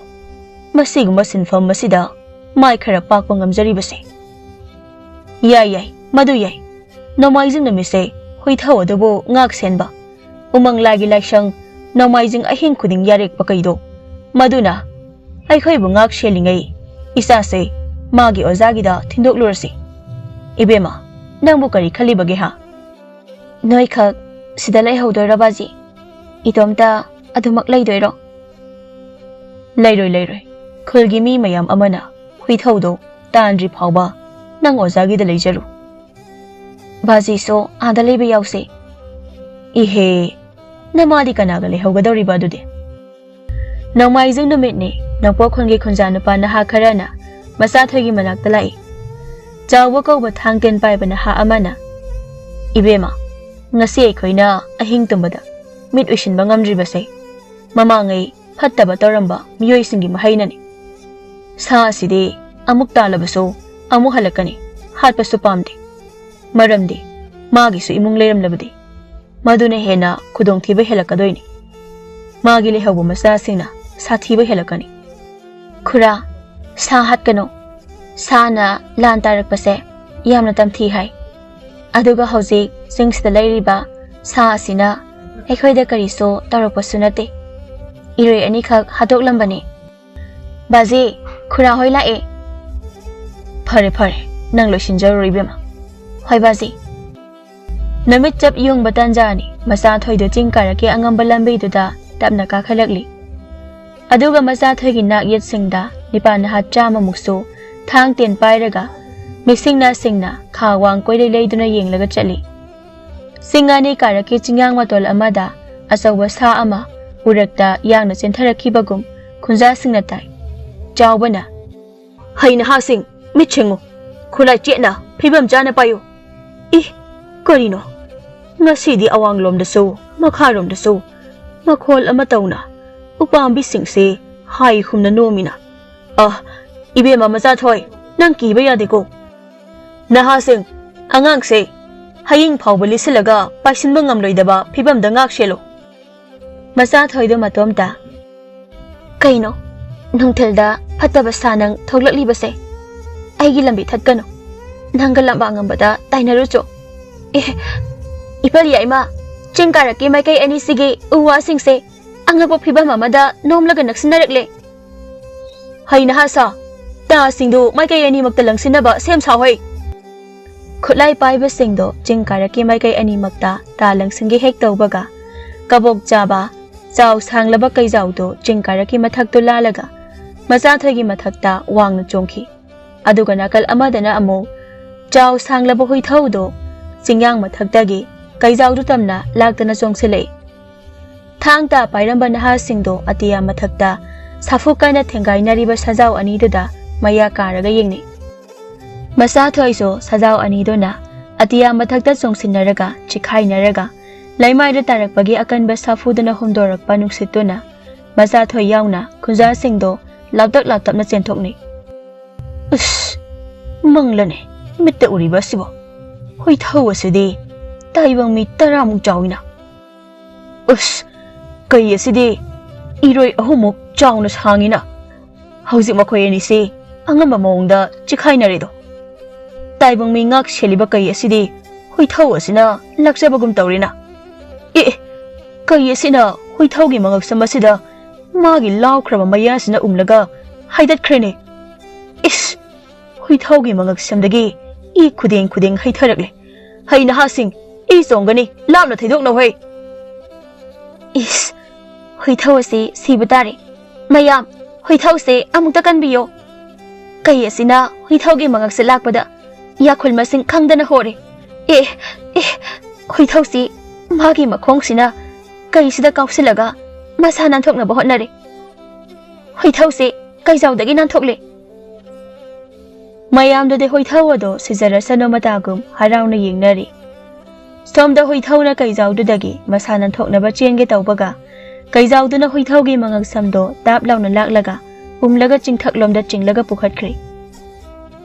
ꯃꯁꯤꯒꯨꯝꯕ ꯁꯤꯟꯐꯝ ꯑꯁꯤꯗ ꯃꯥꯏ ꯈꯔ ꯄꯥꯛꯄ ꯉꯝꯖꯔꯤꯕꯁꯦ꯫ ꯌꯥꯏ, ꯌꯥꯏ, ꯃꯗꯨ ꯌꯥꯏ꯫ ꯅꯣꯡꯃꯥꯏꯖꯤꯡ ꯅꯨꯃꯤꯠꯁꯦ ꯍꯨꯏꯊꯧ ꯑꯗꯨꯕꯨ ꯉꯥꯛ ꯁꯦꯟꯕ, ꯎꯃꯪ ꯂꯥꯏꯒꯤ ꯂꯥꯏꯁꯪ ꯅꯣꯡꯃꯥꯏꯖꯤꯡ ꯑꯍꯤꯡ ꯈꯨꯗꯤꯡ ꯌꯥꯔꯦꯛꯄ ꯀꯩꯗꯣ, ꯃꯗꯨꯅ ꯑꯩꯈꯣꯏꯕꯨ ꯉꯥꯛ ꯁꯦꯜꯂꯤꯉꯩ ꯏꯆꯥꯁꯦ ꯃꯥꯒꯤ ꯑꯣꯖꯥꯒꯤꯗ ꯊꯤꯟꯗꯣꯛꯂꯨꯔꯁꯤ꯫ ꯏꯕꯦꯝꯃ, ꯅꯪꯕꯨ ꯀꯔꯤ ꯈꯜꯂꯤꯕꯒꯦ ꯍꯥ? ꯅꯣꯏꯈꯛ ꯁꯤꯗ ꯂꯩꯍꯧꯗꯣꯏꯔꯣ ꯕꯥꯖꯤ? ꯏꯇꯣꯝꯇ ꯑꯗꯨꯃꯛ ꯂꯩꯗꯣꯏꯔꯣ? ꯂꯩꯔꯣꯏ, ꯂꯩꯔꯣꯏ꯫ ꯈꯨꯜꯒꯤ ꯃꯤ ꯃꯌꯥꯝ ꯑꯃꯅ ꯍꯨꯏꯊꯧꯗꯣ ꯇꯥꯟꯗ꯭ꯔꯤ ꯐꯥꯎꯕ ꯅꯪ ꯑꯣꯖꯥꯒꯤꯗ ꯂꯩꯖꯔꯨ꯫ ꯕꯥꯖꯤꯁꯨ ꯑꯥꯗ ꯂꯩꯕ ꯌꯥꯎꯁꯤ꯫ ꯏꯍꯦ, ꯅꯃꯥꯗꯤ ꯀꯅꯥꯒ ꯂꯩꯍꯧꯒꯗꯧꯔꯤꯕ ꯑꯗꯨꯗꯤ? ꯅꯣꯡꯃꯥꯏꯖꯤꯡ ꯅꯨꯃꯤꯠꯅꯤ꯫ ꯅꯣꯡꯄꯣꯛ ꯈꯨꯟꯒꯤ ꯈꯨꯟꯖꯥ ꯅꯨꯄꯥ ꯅꯍꯥ ꯈꯔꯅ ꯃꯆꯥꯊꯣꯏꯒꯤ ꯃꯅꯥꯛꯇ ꯂꯥꯛꯏ꯫ ꯆꯥꯎꯕ ꯀꯧꯕ ꯊꯥꯡ ꯇꯦꯟ ꯄꯥꯏꯕ ꯅꯍꯥ ꯑꯃꯅ, "ꯏꯕꯦꯝꯃ, ꯉꯁꯤ ꯑꯩꯈꯣꯏꯅ ꯑꯍꯤꯡ ꯇꯨꯝꯕꯗ ꯃꯤꯠ ꯎꯏꯁꯤꯟꯕ ꯉꯝꯗ꯭ꯔꯤꯕꯁꯦ ꯃꯃꯥꯡꯉꯩ ꯐꯠꯇꯕ ꯇꯧꯔꯝꯕ ꯃꯤꯑꯣꯏꯁꯤꯡꯒꯤ ꯃꯍꯩꯅꯅꯤ꯫ ꯁꯥ ꯑꯁꯤꯗꯤ ꯑꯃꯨꯛ ꯇꯥꯜꯂꯕꯁꯨ ꯑꯃꯨꯛ ꯍꯜꯂꯛꯀꯅꯤ, ꯍꯥꯠꯄꯁꯨ ꯄꯥꯝꯗꯦ꯫ ꯃꯔꯝꯗꯤ ꯃꯥꯒꯤꯁꯨ ꯏꯃꯨꯡ ꯂꯩꯔꯝꯂꯕꯗꯤ ꯃꯗꯨꯅ ꯍꯦꯟꯅ ꯈꯨꯗꯣꯡꯊꯤꯕ ꯍꯦꯜꯂꯛꯀꯗꯣꯏꯅꯤ꯫" ꯃꯥꯒꯤ ꯂꯩꯍꯧꯕ ꯃꯆꯥꯁꯤꯡꯅ ꯁꯥꯊꯤꯕ ꯍꯦꯜꯂꯛꯀꯅꯤ꯫ ꯈꯨꯔꯥ, ꯁꯥ ꯍꯥꯠꯀꯅꯨ꯫ ꯁꯥꯅ ꯂꯥꯟ ꯇꯥꯔꯛꯄꯁꯦ ꯌꯥꯝꯅ ꯇꯝꯊꯤ ꯍꯥꯏ꯫ ꯑꯗꯨꯒ ꯍꯧꯖꯤꯛ ꯆꯤꯡꯁꯤꯗ ꯂꯩꯔꯤꯕ ꯁꯥ ꯑꯁꯤꯅ ꯑꯩꯈꯣꯏꯗ ꯀꯔꯤꯁꯨ ꯇꯧꯔꯛꯄꯁꯨ ꯅꯠꯇꯦ꯫ ꯏꯔꯣꯏ ꯑꯅꯤꯈꯛ ꯍꯥꯠꯇꯣꯛꯂꯝꯕꯅꯤ꯫ ꯕꯥꯖꯤ, ꯈꯨꯔꯥ ꯍꯣꯏ ꯂꯥꯛꯑꯦ꯫ ꯐꯔꯦ, ꯐꯔꯦ, ꯅꯪ ꯂꯣꯏꯁꯤꯟꯖꯔꯨꯔꯣ, ꯏꯕꯦꯝꯃ꯫ ꯍꯣꯏ, ꯕꯥꯖꯤ꯫ ꯅꯨꯃꯤꯠ ꯆꯞ ꯌꯨꯡꯕ ꯇꯥꯟꯖꯥꯅꯤ꯫ ꯃꯆꯥꯊꯣꯏꯗꯨ ꯆꯤꯡ ꯀꯥꯔꯛꯀꯤ ꯑꯉꯝꯕ ꯂꯝꯕꯤꯗꯨꯗ ꯇꯞꯅ ꯀꯥꯈꯠꯂꯛꯂꯤ꯫ ꯑꯗꯨꯒ ꯃꯆꯥꯊꯣꯏꯒꯤ ꯅꯥꯛ ꯌꯦꯠꯁꯤꯡꯗ ꯅꯤꯄꯥ ꯅꯍꯥ ꯆꯥꯝꯃꯃꯨꯛꯁꯨ ꯊꯥꯡ ꯇꯦꯟ ꯄꯥꯏꯔꯒ ꯃꯤꯁꯤꯡꯅꯥꯁꯤꯡꯅ ꯈꯥ ꯋꯥꯡ ꯀꯣꯏꯂꯩ ꯂꯩꯗꯨꯅ ꯌꯦꯡꯂꯒ ꯆꯠꯂꯤ꯫ ꯆꯤꯡ ꯑꯅꯤ ꯀꯥꯔꯛꯀꯤ ꯆꯤꯡꯌꯥꯡ ꯃꯇꯣꯜ ꯑꯃꯗ ꯑꯆꯧꯕ ꯁꯥ ꯑꯃ ꯎꯔꯛꯇ ꯌꯥꯡꯅ ꯆꯦꯟꯊꯔꯛꯈꯤꯕꯒꯨꯝ ꯈꯨꯟꯖꯥꯁꯤꯡꯅ ꯇꯥꯏ꯫ ꯆꯥꯎꯕꯅ, "ꯍꯩ ꯅꯍꯥꯁꯤꯡ, ꯃꯤꯠ ꯁꯤꯡꯉꯨ꯫ ꯈꯨꯠꯂꯥꯏ ꯆꯦꯠꯅ, ꯐꯤꯕꯝ ꯆꯥꯅ ꯄꯥꯏꯌꯨ꯫ ꯏ, ꯀꯔꯤꯅꯣ? ꯉꯁꯤꯗꯤ ꯑꯋꯥꯡꯂꯣꯝꯗꯁꯨ, ꯃꯈꯥꯔꯣꯝꯗꯁꯨ ꯃꯈꯣꯜ ꯑꯃ ꯇꯧꯅ ꯎꯄꯥꯝꯕꯤꯁꯤꯡꯁꯦ ꯍꯥꯏ ꯍꯨꯝꯅ ꯅꯣꯝꯃꯤꯅ꯫ ꯑ, ꯏꯕꯦꯝꯃ ꯃꯆꯥꯊꯣꯏ, ꯅꯪ ꯀꯤꯕ ꯌꯥꯗꯦꯀꯣ꯫ ꯅꯍꯥꯁꯤꯡ, ꯑꯉꯥꯡꯁꯦ, ꯍꯌꯤꯡ ꯐꯥꯎꯕ ꯂꯤꯠꯁꯤꯜꯂꯒ ꯄꯥꯏꯁꯤꯟꯕ ꯉꯝꯂꯣꯏꯗꯕ ꯐꯤꯕꯝꯗ ꯉꯥꯛ ꯁꯦꯜꯂꯨ꯫" ꯃꯆꯥꯊꯣꯏꯗꯣ ꯃꯇꯣꯝꯇ, "ꯀꯩꯅꯣ? ꯅꯨꯡꯊꯤꯜꯗ ꯐꯠꯇꯕ ꯁꯥ ꯅꯪ ꯊꯣꯛꯂꯛꯂꯤꯕꯁꯦ? ꯑꯩꯒꯤ ꯂꯝꯕꯤ ꯊꯠꯀꯅꯨ꯫ ꯅꯪꯒ ꯂꯝꯕꯥ ꯉꯝꯕꯗ ꯇꯥꯏꯅꯔꯨꯆꯣ꯫ ꯑꯦ, ꯏꯄꯜ ꯌꯥꯏꯃ, ꯆꯤꯡ ꯀꯥꯔꯛꯀꯤ ꯃꯥꯏꯀꯩ ꯑꯅꯤꯁꯤꯒꯤ ꯎ ꯋꯥꯁꯤꯡꯁꯦ ꯑꯉꯛꯄ ꯐꯤꯕꯝ ꯑꯃꯗ ꯅꯣꯝꯂꯒ ꯅꯛꯁꯤꯟꯅꯔꯛꯂꯦ꯫ ꯍꯩ ꯅꯍꯥ ꯁꯥ, ꯇꯥꯁꯤꯡꯗꯨ ꯃꯥꯏꯀꯩ ꯑꯅꯤꯃꯛꯇ ꯂꯪꯁꯤꯟꯅꯕ ꯁꯦꯝ ꯁꯥꯍꯣꯏ꯫" ꯈꯨꯠꯂꯥꯏ ꯄꯥꯏꯕꯁꯤꯡꯗꯣ ꯆꯤꯡ ꯀꯥꯔꯛꯀꯤ ꯃꯥꯏꯀꯩ ꯑꯅꯤꯃꯛꯇ ꯇꯥ ꯂꯪꯁꯤꯟꯒꯦ ꯍꯦꯛ ꯇꯧꯕꯒ, ꯀꯕꯣꯛ ꯆꯥꯕ, ꯆꯥꯎ ꯁꯥꯡꯂꯕ ꯀꯩꯖꯥꯎꯗꯣ ꯆꯤꯡ ꯀꯥꯔꯛꯀꯤ ꯃꯊꯛꯇꯨ ꯂꯥꯜꯂꯒ ꯃꯆꯥꯊꯣꯏꯒꯤ ꯃꯊꯛꯇ ꯋꯥꯡꯅ ꯆꯣꯡꯈꯤ꯫ ꯑꯗꯨꯒ ꯅꯥꯀꯜ ꯑꯃꯗꯅ ꯑꯃꯨꯛ ꯆꯥꯎ ꯁꯥꯡꯂꯕ ꯍꯨꯏꯊꯧꯗꯣ ꯆꯤꯡꯌꯥꯡ ꯃꯊꯛꯇꯒꯤ ꯀꯩꯖꯥꯎꯗꯨ ꯇꯝꯅ ꯂꯥꯛꯇꯅ ꯆꯣꯡꯁꯤꯜꯂꯛꯏ꯫ ꯊꯥꯡ ꯇꯥ ꯄꯥꯏꯔꯝꯕ ꯅꯍꯥꯁꯤꯡꯗꯣ ꯑꯇꯤꯌꯥ ꯃꯊꯛꯇ ꯁꯥꯐꯨ ꯀꯟꯅ ꯊꯦꯡꯒꯥꯏꯅꯔꯤꯕ ꯁꯖꯥꯎ ꯑꯅꯤꯗꯨꯗ ꯃꯌꯥ ꯀꯥꯔꯒ ꯌꯦꯡꯅꯩ꯫ ꯃꯆꯥꯊꯣꯏꯁꯨ ꯁꯖꯥꯎ ꯑꯅꯤꯗꯨꯅ ꯑꯇꯤꯌꯥ ꯃꯊꯛꯇ ꯆꯣꯡꯁꯤꯟꯅꯔꯒ, ꯆꯤꯈꯥꯏꯅꯔꯒ, ꯂꯩꯃꯥꯏꯗ ꯇꯥꯔꯛꯄꯒꯤ ꯑꯀꯟꯕ ꯁꯥꯐꯨꯗꯨꯅ ꯍꯨꯝꯗꯣꯔꯛꯄ ꯅꯨꯡꯁꯤꯠꯇꯨꯅ ꯃꯆꯥꯊꯣꯏ ꯌꯥꯎꯅ ꯈꯨꯟꯖꯥꯁꯤꯡꯗꯣ ꯂꯥꯞꯇꯛ ꯂꯥꯞꯇꯛꯅ ꯆꯦꯟꯊꯣꯛꯅꯩ꯫ "ꯎꯁ! ꯃꯪꯂꯅꯦ ꯃꯤꯠꯇ ꯎꯔꯤꯕ ꯑꯁꯤꯕꯣ? ꯍꯨꯏꯊꯧ ꯑꯁꯤꯗꯤ ꯇꯥꯏꯕꯪ ꯃꯤ ꯇꯔꯥꯃꯨꯛ ꯆꯥꯎꯏꯅ꯫ ꯎꯁ! "ꯀꯩ ꯑꯁꯤꯗꯤ ꯏꯔꯣꯏ ꯑꯍꯨꯝꯃꯨꯛ ꯆꯥꯎꯅ ꯁꯥꯡꯉꯤꯅ꯫ ꯍꯧꯖꯤꯛ ꯃꯈꯣꯏ ꯑꯅꯤꯁꯤ ꯑꯉꯝꯕ ꯃꯑꯣꯡꯗ ꯆꯤꯈꯥꯏꯅꯔꯦꯗꯣ꯫ ꯇꯥꯏꯕꯪ ꯃꯤ ꯉꯥꯛ ꯁꯦꯜꯂꯤꯕ ꯀꯩ ꯑꯁꯤꯗꯤ ꯍꯨꯏꯊꯧ ꯑꯁꯤꯅ ꯂꯥꯛꯆꯕꯒꯨꯝ ꯇꯧꯔꯤꯅ꯫ ꯑꯦ, ꯀꯩ ꯑꯁꯤꯅ ꯍꯨꯏꯊꯧꯒꯤ ꯃꯉꯛꯁꯝ ꯑꯁꯤꯗ ꯃꯥꯒꯤ ꯂꯥꯎꯈ꯭ꯔꯕ ꯃꯌꯥꯁꯤꯅ ꯎꯝꯂꯒ ꯍꯥꯏꯗꯠꯈ꯭ꯔꯦꯅꯦ꯫ ꯏꯁ, ꯍꯨꯏꯊꯧꯒꯤ ꯃꯉꯛꯁꯝꯗꯒꯤ ꯏ ꯈꯨꯗꯦꯡ ꯈꯨꯗꯦꯡ ꯍꯩꯊꯔꯛꯂꯦ꯫ ꯍꯩ ꯅꯍꯥꯁꯤꯡ, ꯏ ꯆꯣꯡꯒꯅꯤ, ꯂꯥꯞꯅ ꯊꯩꯗꯣꯛꯅꯧ ꯍꯩ!" "ꯏꯁ, ꯍꯨꯏꯊꯧ ꯑꯁꯤ ꯁꯤꯕ ꯇꯥꯔꯦ꯫ ꯃꯌꯥꯝ, ꯍꯨꯏꯊꯧꯁꯦ ꯑꯃꯨꯛꯇ ꯀꯟꯕꯤꯌꯣ꯫ ꯀꯩ ꯑꯁꯤꯅ ꯍꯨꯏꯊꯧꯒꯤ ꯃꯉꯛꯁꯦ ꯂꯥꯛꯄꯗ ꯌꯥꯈꯨꯜ ꯃꯁꯤꯡ ꯈꯪꯗꯅ ꯍꯣꯔꯦ꯫ ꯑꯦ, ꯑꯦ, ꯍꯨꯏꯊꯧꯁꯤ ꯃꯥꯒꯤ ꯃꯈꯣꯡꯁꯤꯅ ꯀꯩꯁꯤꯗ ꯀꯥꯎꯁꯤꯜꯂꯒ ꯃꯁꯥ ꯅꯥꯟꯊꯣꯛꯅꯕ ꯍꯣꯠꯅꯔꯦ꯫ ꯍꯨꯏꯊꯧꯁꯦ ꯀꯩꯖꯥꯎꯗꯒꯤ ꯅꯥꯟꯊꯣꯛꯂꯦ꯫" ꯃꯌꯥꯝꯗꯨꯗꯤ ꯍꯨꯏꯊꯧ ꯑꯗꯣ ꯁꯤꯖꯔꯁꯅꯨ ꯃꯇꯥꯒꯨꯝ ꯍꯔꯥꯎꯅ ꯌꯦꯡꯅꯔꯤ꯫ ꯁꯣꯝꯗ ꯍꯨꯏꯊꯧꯅ ꯀꯩꯖꯥꯎꯗꯨꯗꯒꯤ ꯃꯁꯥ ꯅꯥꯟꯊꯣꯛꯅꯕ ꯆꯦꯟꯒꯦ ꯇꯧꯕꯒ, ꯀꯩꯖꯥꯎꯗꯨꯅ ꯍꯨꯏꯊꯧꯒꯤ ꯃꯉꯛꯁꯝꯗꯣ ꯇꯥꯞ ꯂꯥꯎꯅ ꯂꯥꯛꯂꯒ ꯎꯝꯂꯒ ꯆꯤꯡꯊꯛꯂꯣꯝꯗ ꯆꯤꯡꯂꯒ ꯄꯨꯈꯠꯈ꯭ꯔꯦ꯫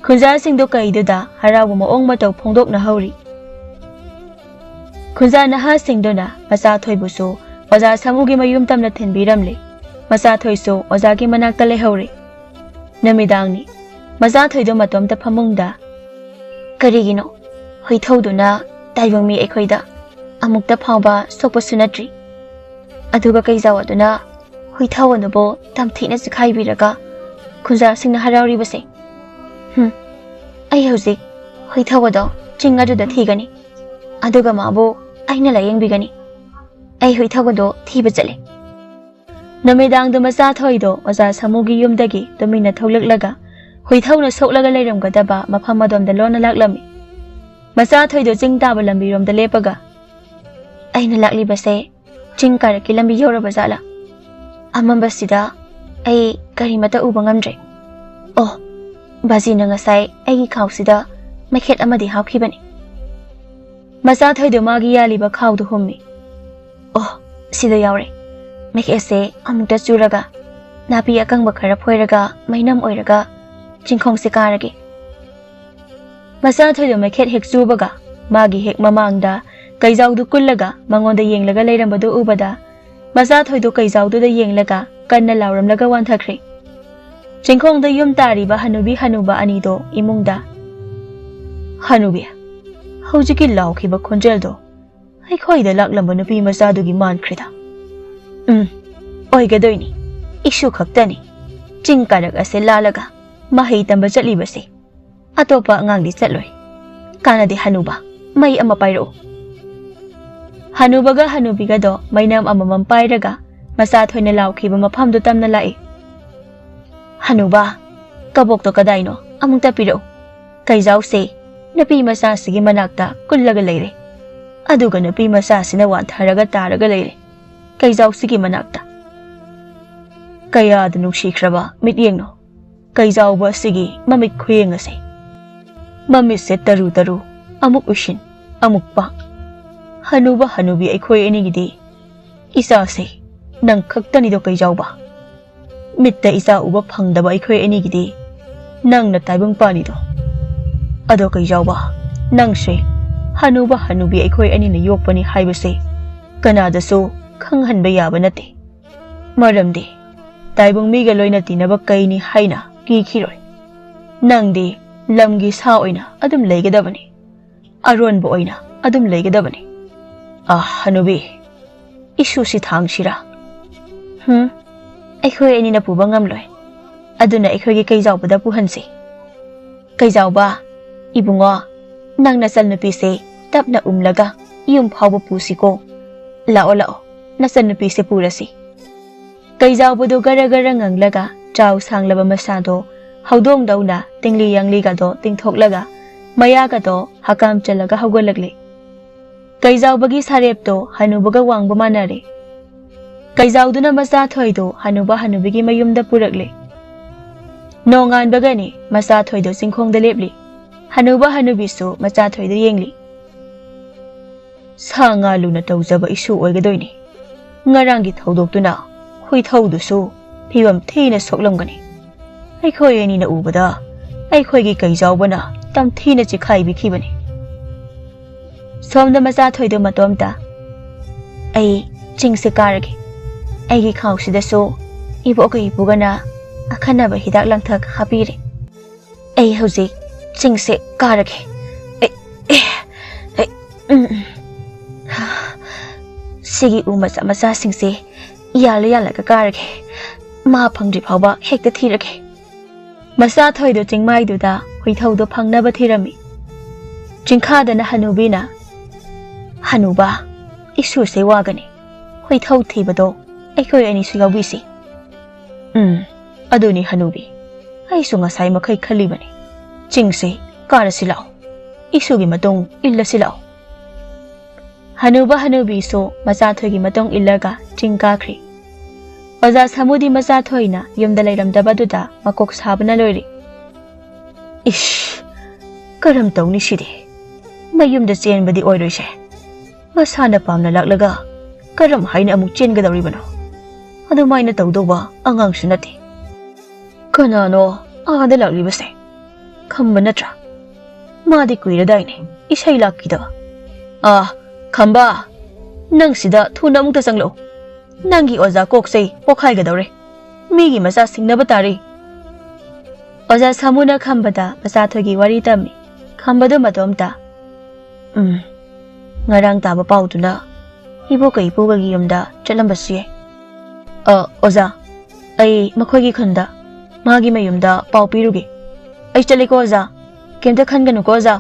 ꯈꯨꯟꯖꯥꯁꯤꯡꯗꯨ ꯀꯩꯗꯨꯗ ꯍꯔꯥꯎꯕ ꯃꯑꯣꯡ ꯃꯇꯧ ꯐꯣꯡꯗꯣꯛꯅꯍꯧꯔꯤ꯫ ꯈꯨꯟꯖꯥ ꯅꯍꯥꯁꯤꯡꯗꯨꯅ ꯃꯆꯥꯊꯣꯏꯕꯨꯁꯨ ꯑꯣꯖꯥ ꯁꯥꯃꯨꯒꯤ ꯃꯌꯨꯝ ꯇꯝꯅ ꯊꯤꯟꯕꯤꯔꯝꯂꯦ꯫ ꯃꯆꯥꯊꯣꯏꯁꯨ ꯑꯣꯖꯥꯒꯤ ꯃꯅꯥꯛꯇ ꯂꯩꯍꯧꯔꯦ꯫ ꯅꯨꯃꯤꯗꯥꯡꯅꯤ꯫ ꯃꯆꯥꯊꯣꯏꯗꯣ ꯃꯇꯣꯝꯇ ꯐꯃꯨꯡꯗ꯫ ꯀꯔꯤꯒꯤꯅꯣ ꯍꯨꯏꯊꯧꯗꯨꯅ ꯇꯥꯏꯕꯪ ꯃꯤ ꯑꯩꯈꯣꯏꯗ ꯑꯃꯨꯛꯇ ꯐꯥꯎꯕ ꯁꯣꯛꯄꯁꯨ ꯅꯠꯇ꯭ꯔꯤ? ꯑꯗꯨꯒ ꯀꯩꯖꯥꯎ ꯑꯗꯨꯅ ꯍꯨꯏꯊꯧ ꯑꯗꯨꯕꯨ ꯇꯝꯊꯤꯅ ꯆꯤꯈꯥꯏꯕꯤꯔꯒ ꯈꯨꯟꯖꯥꯁꯤꯡꯅ ꯍꯔꯥꯎꯔꯤꯕꯁꯦ꯫ ꯍꯨꯝ, ꯑꯩ ꯍꯧꯖꯤꯛ ꯍꯨꯏꯊꯧ ꯑꯗꯣ ꯆꯤꯡ ꯑꯗꯨꯗ ꯊꯤꯒꯅꯤ꯫ ꯑꯗꯨꯒ ꯃꯥꯕꯨ ꯑꯩꯅ ꯂꯥꯌꯦꯡꯕꯤꯒꯅꯤ꯫ ꯑꯩ ꯍꯨꯏꯊꯧ ꯑꯗꯣ ꯊꯤꯕ ꯆꯠꯂꯦ꯫ ꯅꯨꯃꯤꯗꯥꯡꯗꯨ ꯃꯆꯥꯊꯣꯏꯗꯣ ꯑꯣꯖꯥ ꯁꯥꯃꯨꯒꯤ ꯌꯨꯝꯗꯒꯤ ꯇꯨꯃꯤꯟꯅ ꯊꯣꯛꯂꯛꯂꯒ ꯍꯨꯏꯊꯧꯅ ꯁꯣꯛꯂꯒ ꯂꯩꯔꯝꯒꯗꯕ ꯃꯐꯝ ꯑꯗꯣꯝꯗ ꯂꯣꯟꯅ ꯂꯥꯛꯂꯝꯃꯤ꯫ ꯃꯆꯥꯊꯣꯏꯗꯣ ꯆꯤꯡ ꯇꯥꯕ ꯂꯝꯕꯤꯔꯣꯝꯗ ꯂꯦꯞꯄꯒ, "ꯑꯩꯅ ꯂꯥꯛꯂꯤꯕꯁꯦ ꯆꯤꯡ ꯀꯥꯔꯛꯀꯤ ꯂꯝꯕꯤ ꯌꯧꯔꯕ ꯖꯥꯠꯂꯥ? ꯑꯃꯝꯕꯁꯤꯗ ꯑꯩ ꯀꯔꯤꯃꯠꯇ ꯎꯕ ꯉꯝꯗ꯭ꯔꯦ꯫ ꯑꯣ, ꯕꯥꯖꯤꯅ ꯉꯁꯥꯏ ꯑꯩꯒꯤ ꯈꯥꯎꯁꯤꯗ ꯃꯩꯈꯦꯠ ꯑꯃꯗꯤ ꯍꯥꯞꯈꯤꯕꯅꯤ꯫" ꯃꯆꯥꯊꯣꯏꯗꯣ ꯃꯥꯒꯤ ꯌꯥꯜꯂꯤꯕ ꯈꯥꯎꯗꯨ ꯍꯨꯝꯃꯤ꯫ "ꯑꯣ, ꯁꯤꯗ ꯌꯥꯎꯔꯦ꯫ ꯃꯩꯈꯦꯠꯁꯦ ꯑꯃꯨꯛꯇ ꯆꯨꯔꯒ ꯅꯥꯄꯤ ꯑꯀꯪꯕ ꯈꯔ ꯐꯣꯏꯔꯒ ꯃꯩꯅꯝ ꯑꯣꯏꯔꯒ ꯆꯤꯡꯈꯣꯡꯁꯦ ꯀꯥꯔꯒꯦ꯫" ꯃꯆꯥꯊꯣꯏꯗꯣ ꯃꯩꯈꯦꯠ ꯍꯦꯛ ꯆꯨꯕꯒ ꯃꯥꯒꯤ ꯍꯦꯛ ꯃꯃꯥꯡꯗ ꯀꯩꯖꯥꯎꯗꯨ ꯀꯨꯜꯂꯒ ꯃꯉꯣꯟꯗ ꯌꯦꯡꯂꯒ ꯂꯩꯔꯝꯕꯗꯨ ꯎꯕꯗ ꯃꯆꯥꯊꯣꯏꯗꯣ ꯀꯩꯖꯥꯎꯗꯨꯗ ꯌꯦꯡꯂꯒ ꯀꯟꯅ ꯂꯥꯎꯔꯝꯂꯒ ꯋꯥꯟꯊꯈ꯭ꯔꯦ꯫ ꯆꯤꯡꯈꯣꯡꯗ ꯌꯨꯝ ꯇꯥꯔꯤꯕ ꯍꯅꯨꯕꯤ ꯍꯅꯨꯕ ꯑꯅꯤꯗꯣ ꯏꯃꯨꯡꯗ, "ꯍꯅꯨꯕꯤ, ꯍꯧꯖꯤꯛꯀꯤ ꯂꯥꯎꯈꯤꯕ ꯈꯣꯟꯖꯦꯜꯗꯣ ꯑꯩꯈꯣꯏꯗ ꯂꯥꯛꯂꯝꯕ ꯅꯨꯄꯤ ꯃꯆꯥꯗꯨꯒꯤ ꯃꯥꯟꯈ꯭ꯔꯦꯗ꯫ ꯎꯝ, ꯑꯣꯏꯒꯗꯣꯏꯅꯤ꯫ ꯏꯁꯨ ꯈꯛꯇꯅꯤ ꯆꯤꯡ ꯀꯥꯔꯛ ꯑꯁꯦ ꯂꯥꯜꯂꯒ ꯃꯍꯩ ꯇꯝꯕ ꯆꯠꯂꯤꯕꯁꯦ꯫ ꯑꯇꯣꯞꯄ ꯑꯉꯥꯡꯗꯤ ꯆꯠꯂꯣꯏ꯫ ꯀꯥꯟꯅꯗꯦ ꯍꯅꯨꯕ, ꯃꯩ ꯑꯃ ꯄꯥꯏꯔꯛꯎ꯫" ꯍꯅꯨꯕꯒ ꯍꯅꯨꯕꯤꯒꯗꯣ ꯃꯩꯅꯝ ꯑꯃꯃꯝ ꯄꯥꯏꯔꯒ ꯃꯆꯥꯊꯣꯏꯅ ꯂꯥꯎꯈꯤꯕ ꯃꯐꯝꯗꯨ ꯇꯝꯅ ꯂꯥꯛꯏ꯫ "ꯍꯅꯨꯕ, ꯀꯕꯣꯛꯇꯣ ꯀꯗꯥꯏꯅꯣ? ꯑꯃꯨꯛꯇ ꯄꯤꯔꯛꯎ꯫ ꯀꯩꯖꯥꯎꯁꯦ ꯅꯨꯄꯤ ꯃꯆꯥꯁꯤꯒꯤ ꯃꯅꯥꯛꯇ ꯀꯨꯜꯂꯒ ꯂꯩꯔꯦ꯫ ꯑꯗꯨꯒ ꯅꯨꯄꯤ ꯃꯆꯥꯁꯤꯅ ꯋꯥꯟꯊꯔꯒ ꯇꯥꯔꯒ ꯂꯩꯔꯦ ꯀꯩꯖꯥꯎꯁꯤꯒꯤ ꯃꯅꯥꯛꯇ꯫ ꯀꯌꯥꯗ ꯅꯨꯡꯁꯤꯈ꯭ꯔꯕ ꯃꯤꯠꯌꯦꯡꯅꯣ ꯀꯩꯖꯥꯎꯕ ꯑꯁꯤꯒꯤ ꯃꯃꯤꯠ ꯈꯨꯌꯦꯡ ꯑꯁꯦ꯫ ꯃꯃꯤꯠꯁꯦ ꯇꯔꯨ ꯇꯔꯨ, ꯑꯃꯨꯛ ꯎꯏꯁꯤꯟ, ꯑꯃꯨꯛ ꯄꯥꯡ꯫ ꯍꯅꯨꯕ ꯍꯅꯨꯕꯤ ꯑꯩꯈꯣꯏ ꯑꯅꯤꯒꯤꯗꯤ ꯏꯆꯥꯁꯦ ꯅꯪ ꯈꯛꯇꯅꯤꯗꯣ ꯀꯩꯖꯥꯎꯕ꯫ ꯃꯤꯠꯇ ꯏꯆꯥ ꯎꯕ ꯐꯪꯗꯕ ꯑꯩꯈꯣꯏ ꯑꯅꯤꯒꯤꯗꯤ ꯅꯪꯅ ꯇꯥꯏꯕꯪ ꯄꯥꯅꯤꯗꯣ꯫ ꯑꯗꯣ ꯀꯩꯖꯥꯎꯕ, ꯅꯪꯁꯦ ꯍꯅꯨꯕ ꯍꯅꯨꯕꯤ ꯑꯩꯈꯣꯏ ꯑꯅꯤꯅ ꯌꯣꯛꯄꯅꯤ ꯍꯥꯏꯕꯁꯦ ꯀꯅꯥꯗꯁꯨ ꯈꯪꯍꯟꯕ ꯌꯥꯕ ꯅꯠꯇꯦ꯫ ꯃꯔꯝꯗꯤ ꯇꯥꯏꯕꯪ ꯃꯤꯒ ꯂꯣꯏꯅ ꯇꯤꯟꯅꯕ ꯀꯩꯅꯤ ꯍꯥꯏꯅ ꯀꯤꯈꯤꯔꯣꯏ꯫ ꯅꯪꯗꯤ ꯂꯝꯒꯤ ꯁꯥ ꯑꯣꯏꯅ ꯑꯗꯨꯝ ꯂꯩꯒꯗꯕꯅꯤ꯫ ꯑꯔꯣꯟꯕ ꯑꯣꯏꯅ ꯑꯗꯨꯝ ꯂꯩꯒꯗꯕꯅꯤ꯫ ꯑꯥ, ꯍꯅꯨꯕꯤ, ꯏꯁꯨꯁꯤ ꯊꯥꯡꯁꯤꯔꯥ?" "ꯍꯨꯝ, ꯑꯩꯈꯣꯏ ꯑꯅꯤꯅ ꯄꯨꯕ ꯉꯝꯂꯣꯏ꯫ ꯑꯗꯨꯅ ꯑꯩꯈꯣꯏꯒꯤ ꯀꯩꯖꯥꯎꯕꯗ ꯄꯨꯍꯟꯁꯤ꯫ ꯀꯩꯖꯥꯎꯕ, ꯏꯕꯨꯡꯉꯣ, ꯅꯪ ꯅꯆꯟꯅꯨꯄꯤꯁꯦ ꯇꯞꯅ ꯎꯝꯂꯒ ꯌꯨꯝ ꯐꯥꯎꯕ ꯄꯨꯁꯤꯀꯣ꯫ ꯂꯥꯛꯑꯣ, ꯂꯥꯛꯑꯣ, ꯅꯆꯟꯅꯨꯄꯤꯁꯦ ꯄꯨꯔꯁꯤ꯫" ꯀꯩꯖꯥꯎꯕꯗꯨ ꯒꯔ ꯒꯔ ꯉꯪꯂꯒ ꯆꯥꯎ ꯁꯥꯡꯂꯕ ꯃꯁꯥꯗꯣ ꯍꯧꯗꯣꯡꯗꯧꯅ ꯇꯤꯡꯂꯤ ꯌꯥꯡꯂꯤꯒꯗꯣ ꯇꯤꯡꯊꯣꯛꯂꯒ ꯃꯌꯥꯒꯗꯣ ꯍꯀꯥꯝ ꯆꯜꯂꯒ ꯍꯧꯒꯠꯂꯛꯂꯦ꯫ ꯀꯩꯖꯥꯎꯕꯒꯤ ꯁꯥꯔꯦꯞꯇꯣ ꯍꯅꯨꯕꯒ ꯋꯥꯡꯕ ꯃꯥꯟꯅꯔꯦ꯫ ꯀꯩꯖꯥꯎꯗꯨꯅ ꯃꯆꯥꯊꯣꯏꯗꯣ ꯍꯅꯨꯕ ꯍꯅꯨꯕꯤꯒꯤ ꯃꯌꯨꯝꯗ ꯄꯨꯔꯛꯂꯦ꯫ ꯅꯣꯡꯉꯥꯟꯕꯒꯅꯤ ꯃꯆꯥꯊꯣꯏꯗꯣ ꯆꯤꯡꯈꯣꯡꯗ ꯂꯦꯞꯂꯤ꯫ ꯍꯅꯨꯕ ꯍꯅꯨꯕꯤꯁꯨ ꯃꯆꯥꯊꯣꯏꯗ ꯌꯦꯡꯂꯤ꯫ "ꯁꯥ ꯉꯥ ꯂꯨꯅ ꯇꯧꯖꯕ ꯏꯁꯨ ꯑꯣꯏꯒꯗꯣꯏꯅꯤ꯫ ꯉꯔꯥꯡꯒꯤ ꯊꯧꯗꯣꯛꯇꯨꯅ ꯍꯨꯏꯊꯧꯗꯨꯁꯨ ꯐꯤꯕꯝ ꯊꯤꯅ ꯁꯣꯛꯂꯝꯒꯅꯤ꯫ ꯑꯩꯈꯣꯏ ꯑꯅꯤꯅ ꯎꯕꯗ ꯑꯩꯈꯣꯏꯒꯤ ꯀꯩꯖꯥꯎꯕꯅ ꯇꯝꯊꯤꯅ ꯆꯤꯈꯥꯏꯕꯤꯈꯤꯕꯅꯤ꯫" ꯁꯣꯝꯗ ꯃꯆꯥꯊꯣꯏꯗꯣ ꯃꯇꯣꯝꯇ, "ꯑꯩ ꯆꯤꯡꯁꯦ ꯀꯥꯔꯒꯦ꯫ ꯑꯩꯒꯤ ꯈꯥꯎꯁꯤꯗꯁꯨ ꯏꯕꯣꯛꯀ ꯏꯄꯨꯒꯅ ꯑꯈꯟꯅꯕ ꯍꯤꯗꯥꯛ ꯂꯥꯡꯊꯛ ꯍꯥꯞꯄꯤꯔꯦ꯫ ꯑꯩ ꯍꯧꯖꯤꯛ ꯆꯤꯡꯁꯦ ꯀꯥꯔꯒꯦ꯫ ꯑꯦ, ꯑꯦ, ꯑꯦ, ꯎꯝ, ꯎꯝ꯫ ꯁꯤꯒꯤ ꯎ ꯃꯆꯥ ꯃꯆꯥꯁꯤꯡꯁꯦ ꯌꯥꯜꯂ ꯌꯥꯜꯂꯒ ꯀꯥꯔꯒꯦ꯫ ꯃꯥ ꯐꯪꯗ꯭ꯔꯤ ꯐꯥꯎꯕ ꯍꯦꯛꯇ ꯊꯤꯔꯒꯦ꯫ ꯃꯆꯥꯊꯣꯏꯗꯣ ꯆꯤꯡꯃꯥꯏꯗꯨꯗ ꯍꯨꯏꯊꯧꯗꯣ ꯐꯪꯅꯕ ꯊꯤꯔꯝꯃꯤ꯫ ꯆꯤꯡꯈꯥꯗꯅ ꯍꯅꯨꯕꯤꯅ, "ꯍꯅꯨꯕ, ꯏꯁꯨꯁꯦ ꯋꯥꯒꯅꯤ꯫ ꯍꯨꯏꯊꯧ ꯊꯤꯕꯗꯣ ꯑꯩꯈꯣꯏ ꯑꯅꯤꯁꯨ ꯌꯥꯎꯕꯤꯁꯤ꯫" "ꯎꯝ, ꯑꯗꯨꯅꯤ ꯍꯅꯨꯕꯤ꯫ ꯑꯩꯁꯨ ꯉꯁꯥꯏ ꯃꯈꯩ ꯈꯜꯂꯤꯕꯅꯤ꯫ ꯆꯤꯡꯁꯤ ꯀꯥꯔꯁꯤ ꯂꯥꯛꯑꯣ꯫ ꯏꯁꯨꯒꯤ ꯃꯇꯨꯡ ꯏꯜꯂꯁꯤ ꯂꯥꯛꯑꯣ꯫" ꯍꯅꯨꯕ ꯍꯅꯨꯕꯤꯁꯨ ꯃꯆꯥꯊꯣꯏꯒꯤ ꯃꯇꯨꯡ ꯏꯜꯂꯒ ꯆꯤꯡ ꯀꯥꯈ꯭ꯔꯤ꯫ ꯑꯣꯖꯥ ꯁꯥꯃꯨꯗꯤ ꯃꯆꯥꯊꯣꯏꯅ ꯌꯨꯝꯗ ꯂꯩꯔꯝꯗꯕꯗꯨꯗ ꯃꯀꯣꯛ ꯁꯥꯕꯅ ꯂꯣꯏꯔꯦ꯫ "ꯏꯁ, ꯀꯔꯝ ꯇꯧꯅꯤ ꯁꯤꯗꯤ? ꯃꯌꯨꯝꯗ ꯆꯦꯟꯕꯗꯤ ꯑꯣꯏꯔꯣꯏꯁꯦ꯫ ꯃꯁꯥꯅ ꯄꯥꯝꯅ ꯂꯥꯛꯂꯒ ꯀꯔꯝ ꯍꯥꯏꯅ ꯑꯃꯨꯛ ꯆꯦꯟꯒꯗꯧꯔꯤꯕꯅꯣ? ꯑꯗꯨꯃꯥꯏꯅ ꯇꯧꯗꯧꯕ ꯑꯉꯥꯡꯁꯨ ꯅꯠꯇꯦ꯫ ꯀꯅꯥꯅꯣ ꯑꯥꯗ ꯂꯥꯛꯂꯤꯕꯁꯦ? ꯈꯝꯕ ꯅꯠꯇ꯭ꯔꯥ? ꯃꯥꯗꯤ ꯀꯨꯏꯔꯗꯥꯏꯅꯦ ꯏꯁꯩ ꯂꯥꯛꯈꯤꯗꯕ꯫ ꯑꯥ, ꯈꯝꯕ, ꯅꯪ ꯁꯤꯗ ꯊꯨꯅ ꯑꯃꯨꯛꯇ ꯆꯪꯂꯛꯎ꯫ ꯅꯪꯒꯤ ꯑꯣꯖꯥ ꯀꯣꯛꯁꯦ ꯄꯣꯛꯈꯥꯏꯒꯗꯧꯔꯦ꯫ ꯃꯤꯒꯤ ꯃꯆꯥ ꯁꯤꯡꯅꯕ ꯇꯥꯔꯦ꯫" ꯑꯣꯖꯥ ꯁꯥꯃꯨꯅ ꯈꯝꯕꯗ ꯃꯆꯥꯊꯣꯏꯒꯤ ꯋꯥꯔꯤ ꯇꯝꯃꯤ꯫ ꯈꯝꯕꯗꯨ ꯃꯇꯣꯝꯇ, "ꯎꯝ, ꯉꯔꯥꯡ ꯇꯥꯕ ꯄꯥꯎꯗꯨꯅ ꯏꯕꯣꯛꯀ ꯏꯄꯨꯒꯒꯤ ꯌꯨꯝꯗ ꯆꯠꯂꯝꯕꯁꯨ ꯌꯥꯏ꯫ ꯑ, ꯑꯣꯖꯥ, ꯑꯩ ꯃꯈꯣꯏꯒꯤ ꯈꯨꯟꯗ ꯃꯥꯒꯤ ꯃꯌꯨꯝꯗ ꯄꯥꯎ ꯄꯤꯔꯨꯒꯦ꯫ ꯑꯩ ꯆꯠꯂꯦꯀꯣ ꯑꯣꯖꯥ꯫ ꯀꯩꯝꯇ ꯈꯟꯒꯅꯨꯀꯣ ꯑꯣꯖꯥ꯫"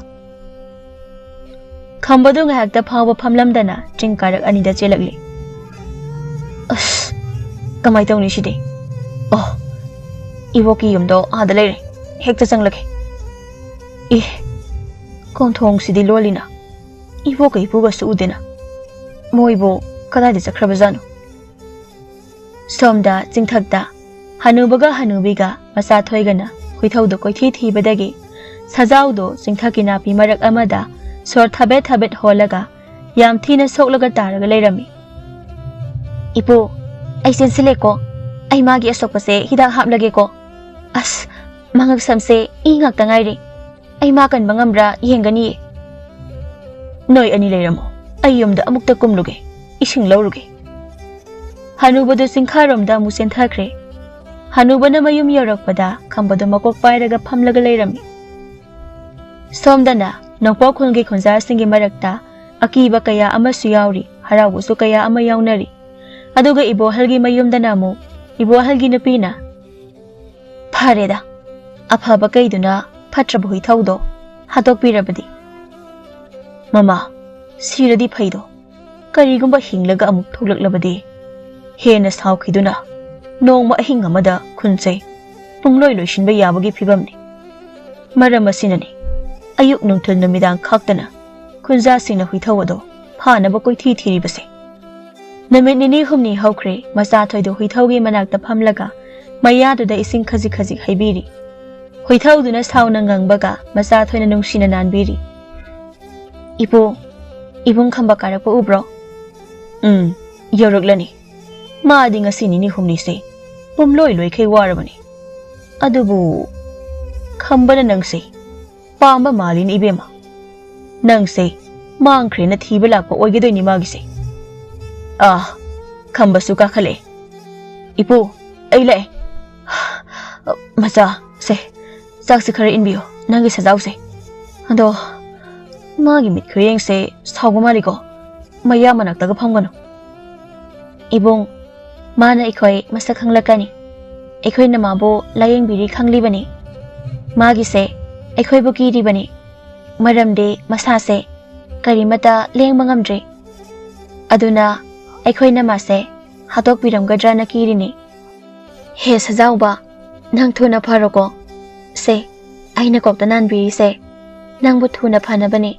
ꯈꯝꯕꯗꯨ ꯉꯥꯏꯍꯥꯛꯇ ꯐꯥꯎꯕ ꯐꯝꯂꯝꯗꯅ ꯆꯤꯡ ꯀꯥꯔꯛ ꯑꯅꯤꯗ ꯆꯦꯜꯂꯛꯂꯤ꯫ "ꯑꯁ, ꯀꯃꯥꯏ ꯇꯧꯅꯤ ꯁꯤꯗꯤ? ꯑꯣ, ꯏꯕꯣꯛꯀꯤ ꯌꯨꯝꯗꯣ ꯑꯥꯗ ꯂꯩꯔꯦ꯫ ꯍꯦꯛꯇ ꯆꯪꯂꯒꯦ꯫ ꯑꯦ, ꯀꯣꯟꯊꯣꯡꯁꯤꯗꯤ ꯂꯣꯜꯂꯤꯅ꯫ ꯏꯕꯣꯛꯀ ꯏꯄꯨꯒꯁꯨ ꯎꯗꯦꯅ꯫ ꯃꯣꯏꯕꯨ ꯀꯗꯥꯏꯗ ꯆꯠꯈ꯭ꯔꯕꯖꯥꯠꯅꯣ?" ꯁꯣꯝꯗ ꯆꯤꯡꯊꯛꯇ ꯍꯅꯨꯕꯒ ꯍꯅꯨꯕꯤꯒ ꯃꯆꯥꯊꯣꯏꯒꯅ ꯍꯨꯏꯊꯧꯗꯣ ꯀꯣꯏꯊꯤ ꯊꯤꯕꯗꯒꯤ ꯁꯖꯥꯎꯗꯣ ꯆꯤꯡꯊꯛꯀꯤ ꯅꯥꯄꯤ ꯃꯔꯛ ꯑꯃꯗ ꯁꯣꯔ ꯊꯥꯕꯦꯠ ꯊꯥꯕꯦꯠ ꯍꯣꯜꯂꯒ ꯌꯥꯝ ꯊꯤꯅ ꯁꯣꯛꯂꯒ ꯇꯥꯔꯒ ꯂꯩꯔꯝꯃꯤ꯫ "ꯏꯄꯨ, ꯑꯩ ꯆꯦꯟꯁꯤꯜꯂꯦꯀꯣ꯫ ꯑꯩ ꯃꯥꯒꯤ ꯑꯁꯣꯛꯄꯁꯦ ꯍꯤꯗꯥꯛ ꯍꯥꯞꯂꯒꯦꯀꯣ꯫ ꯑꯁ, ꯃꯉꯛ ꯁꯝꯁꯦ ꯏ ꯉꯥꯛꯇ ꯉꯥꯏꯔꯦ꯫ ꯑꯩ ꯃꯥ ꯀꯟꯕ ꯉꯝꯕ꯭ꯔꯥ ꯌꯦꯡꯒꯅꯤꯌꯦ꯫" "ꯅꯣꯏ ꯑꯅꯤ ꯂꯩꯔꯝꯃꯣ, ꯑꯩ ꯌꯨꯝꯗ ꯑꯃꯨꯛꯇ ꯀꯨꯝꯂꯨꯒꯦ, ꯏꯁꯤꯡ ꯂꯧꯔꯨꯒꯦ꯫" ꯍꯅꯨꯕꯗꯨ ꯆꯤꯡꯈꯥꯔꯣꯝꯗ ꯑꯃꯨꯛ ꯆꯦꯟꯊꯈ꯭ꯔꯦ꯫ ꯍꯅꯨꯕꯅ ꯃꯌꯨꯝ ꯌꯧꯔꯛꯄꯗ ꯈꯝꯕꯗꯨ ꯃꯀꯣꯛ ꯄꯥꯏꯔꯒ ꯐꯝꯂꯒ ꯂꯩꯔꯝꯃꯤ꯫ ꯁꯣꯝꯗꯅ ꯅꯣꯡꯄꯣꯛ ꯈꯨꯜꯒꯤ ꯈꯨꯟꯖꯥꯁꯤꯡꯒꯤ ꯃꯔꯛꯇ ꯑꯀꯤꯕ ꯀꯌꯥ ꯑꯃꯁꯨ ꯌꯥꯎꯔꯤ, ꯍꯔꯥꯎꯕꯁꯨ ꯀꯌꯥ ꯑꯃ ꯌꯥꯎꯅꯔꯤ꯫ ꯑꯗꯨꯒ ꯏꯕꯣꯍꯜꯒꯤ ꯃꯌꯨꯝꯗꯅ ꯑꯃꯨꯛ ꯏꯕꯣꯍꯜꯒꯤ ꯅꯨꯄꯤꯅ, "ꯐꯔꯦꯗ, ꯑꯐꯕ ꯀꯩꯗꯨꯅ ꯐꯠꯇ꯭ꯔꯕ ꯍꯨꯏꯊꯧꯗꯣ ꯍꯥꯠꯇꯣꯛꯄꯤꯔꯕꯗꯤ?" "ꯃꯃꯥ, ꯁꯤꯔꯗꯤ ꯐꯩꯗꯣ, ꯀꯔꯤꯒꯨꯝꯕ ꯍꯤꯡꯂꯒ ꯑꯃꯨꯛ ꯊꯣꯛꯂꯛꯂꯕꯗꯤ? ꯍꯦꯟꯅ ꯁꯥꯎꯈꯤꯗꯨꯅ ꯅꯣꯡꯃ ꯑꯍꯤꯡ ꯑꯃꯗ ꯈꯨꯟꯁꯦ ꯄꯨꯡꯂꯣꯏ ꯂꯣꯏꯁꯤꯟꯕ ꯌꯥꯕꯒꯤ ꯐꯤꯕꯝꯅꯤ꯫ ꯃꯔꯝ ꯑꯁꯤꯅꯅꯤ ꯑꯌꯨꯛ ꯅꯨꯡꯊꯤꯜ ꯅꯨꯃꯤꯗꯥꯡ ꯈꯥꯛꯇꯅ ꯈꯨꯟꯖꯥꯁꯤꯡꯅ ꯍꯨꯏꯊꯧ ꯑꯗꯣ ꯐꯥꯅꯕ ꯀꯣꯏꯊꯤ ꯊꯤꯔꯤꯕꯁꯦ꯫" ꯅꯨꯃꯤꯠ ꯅꯤꯅꯤ ꯍꯨꯝꯅꯤ ꯍꯧꯈ꯭ꯔꯦ, ꯃꯆꯥꯊꯣꯏꯗꯨ ꯍꯨꯏꯊꯧꯒꯤ ꯃꯅꯥꯛꯇ ꯐꯝꯂꯒ ꯃꯌꯥꯗꯨꯗ ꯏꯁꯤꯡ ꯈꯖꯤꯛ ꯈꯖꯤꯛ ꯍꯩꯕꯤꯔꯤ꯫ ꯍꯨꯏꯊꯧꯗꯨꯅ ꯁꯥꯎꯅ ꯉꯪꯕꯒ ꯃꯆꯥꯊꯣꯏꯅ ꯅꯨꯡꯁꯤꯅ ꯅꯥꯟꯕꯤꯔꯤ꯫ "ꯏꯄꯨ, ꯏꯕꯨꯡ ꯈꯝꯕ ꯀꯥꯔꯛꯄ ꯎꯕ꯭ꯔꯣ?" "ꯎꯝ, ꯌꯧꯔꯛꯂꯅꯤ꯫ ꯃꯥꯗꯤ ꯉꯁꯤ ꯅꯤꯅꯤ ꯍꯨꯝꯅꯤꯁꯦ ꯄꯨꯝꯂꯣꯏ ꯂꯣꯏꯈꯩ ꯋꯥꯔꯕꯅꯤ꯫ ꯑꯗꯨꯕꯨ ꯈꯝꯕꯅ ꯅꯪꯁꯦ ꯄꯥꯝꯕ ꯃꯥꯜꯂꯤꯅꯦ ꯏꯕꯦꯝꯃ꯫ ꯅꯪꯁꯦ ꯃꯥꯡꯈ꯭ꯔꯦꯅ ꯊꯤꯕ ꯂꯥꯛꯄ ꯑꯣꯏꯒꯗꯣꯏꯅꯤ ꯃꯥꯒꯤꯁꯦ꯫" ꯑꯥ, ꯈꯝꯕꯁꯨ ꯀꯥꯈꯠꯂꯛꯑꯦ꯫ "ꯏꯄꯨ, ꯑꯩ ꯂꯥꯛꯑꯦ꯫ ꯃꯆꯥ, ꯁꯦ, ꯆꯥꯛꯁꯦ ꯈꯔ ꯏꯟꯕꯤꯌꯨ, ꯅꯪꯒꯤ ꯁꯖꯥꯎꯁꯦ꯫ ꯑꯗꯣ ꯃꯥꯒꯤ ꯃꯤꯠ ꯈꯨꯌꯦꯡꯁꯦ ꯁꯥꯎꯕ ꯃꯥꯜꯂꯤꯀꯣ꯫ ꯃꯌꯥ ꯃꯅꯥꯛꯇꯒ ꯐꯝꯒꯅꯨ꯫" "ꯏꯕꯨꯡ, ꯃꯥꯅ ꯑꯩꯈꯣꯏ ꯃꯁꯛ ꯈꯪꯂꯛꯀꯅꯤ꯫ ꯑꯩꯈꯣꯏꯅ ꯃꯥꯕꯨ ꯂꯥꯌꯦꯡꯕꯤꯔꯤ ꯈꯪꯂꯤꯕꯅꯤ꯫ ꯃꯥꯒꯤꯁꯦ ꯑꯩꯈꯣꯏꯕꯨ ꯀꯤꯔꯤꯕꯅꯤ꯫ ꯃꯔꯝꯗꯤ ꯃꯁꯥꯁꯦ ꯀꯔꯤꯃꯠꯇ ꯂꯦꯡꯕ ꯉꯝꯗ꯭ꯔꯤ꯫ ꯑꯗꯨꯅ ꯑꯩꯈꯣꯏꯅ ꯃꯥꯁꯦ ꯍꯥꯠꯇꯣꯛꯄꯤꯔꯝꯒꯗ꯭ꯔꯅ ꯀꯤꯔꯤꯅꯤ꯫ ꯍꯦ ꯁꯖꯥꯎꯕ, ꯅꯪ ꯊꯨꯅ ꯐꯔꯣꯀꯣ꯫ ꯁꯦ, ꯑꯩꯅ ꯀꯣꯛꯇ ꯅꯥꯟꯕꯤꯔꯤꯁꯦ ꯅꯪꯕꯨ ꯊꯨꯅ ꯐꯅꯕꯅꯤ꯫"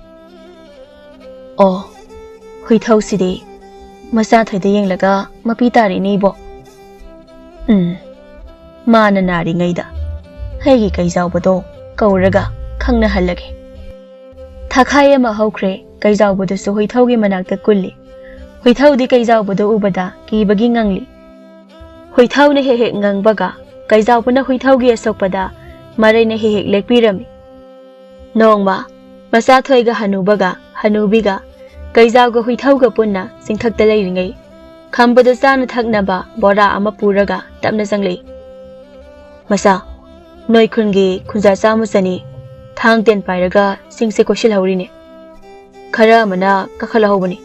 ꯑꯣ, ꯍꯨꯏꯊꯧꯁꯤꯗꯤ ꯃꯆꯥꯊꯣꯏꯗ ꯌꯦꯡꯂꯒ ꯃꯄꯤ ꯇꯥꯔꯤꯅꯦ ꯏꯕꯣ꯫ ꯎꯝ, ꯃꯥꯅ ꯅꯥꯔꯤꯉꯩꯗ ꯑꯩꯒꯤ ꯀꯩꯖꯥꯎꯕꯗꯣ ꯀꯧꯔꯒ ꯈꯪꯅꯍꯜꯂꯒꯦ꯫ ꯊꯥꯈꯥꯏ ꯑꯃ ꯍꯧꯈ꯭ꯔꯦ, ꯀꯩꯖꯥꯎꯕꯗꯨꯁꯨ ꯍꯨꯏꯊꯧꯒꯤ ꯃꯅꯥꯛꯇ ꯀꯨꯜꯂꯤ꯫ ꯍꯨꯏꯊꯧꯗꯤ ꯀꯩꯖꯥꯎꯕꯗꯨ ꯎꯕꯗ ꯀꯤꯕꯒꯤ ꯉꯪꯂꯤ꯫ ꯍꯨꯏꯊꯧꯅ ꯍꯦꯛ ꯍꯦꯛ ꯉꯪꯕꯒ ꯀꯩꯖꯥꯎꯕꯅ ꯍꯨꯏꯊꯧꯒꯤ ꯑꯁꯣꯛꯄꯗ ꯃꯔꯩꯅ ꯍꯦꯛ ꯍꯦꯛ ꯂꯦꯛꯄꯤꯔꯝꯃꯤ꯫ ꯅꯣꯡꯃ ꯃꯆꯥꯊꯣꯏꯒ ꯍꯅꯨꯕꯒ ꯍꯅꯨꯕꯤꯒ ꯀꯩꯖꯥꯎꯒ ꯍꯨꯏꯊꯧꯒ ꯄꯨꯟꯅ ꯆꯤꯡꯊꯛꯇ ꯂꯩꯔꯤꯉꯩ, ꯈꯝꯕꯗ ꯆꯥꯅ ꯊꯛꯅꯕ ꯕꯣꯔꯥ ꯑꯃ ꯄꯨꯔꯒ ꯇꯞꯅ ꯆꯪꯂꯛꯏ꯫ "ꯃꯆꯥ, ꯅꯣꯏ ꯈꯨꯟꯒꯤ ꯈꯨꯟꯖꯥ ꯆꯥꯝꯃ ꯆꯅꯤ ꯊꯥꯡ ꯇꯦꯟ ꯄꯥꯏꯔꯒ ꯆꯤꯡꯁꯦ ꯀꯣꯏꯁꯤꯜꯍꯧꯔꯤꯅꯦ꯫ ꯈꯔ ꯑꯃꯅ ꯀꯥꯈꯠꯂꯛꯍꯧꯕꯅꯤ꯫"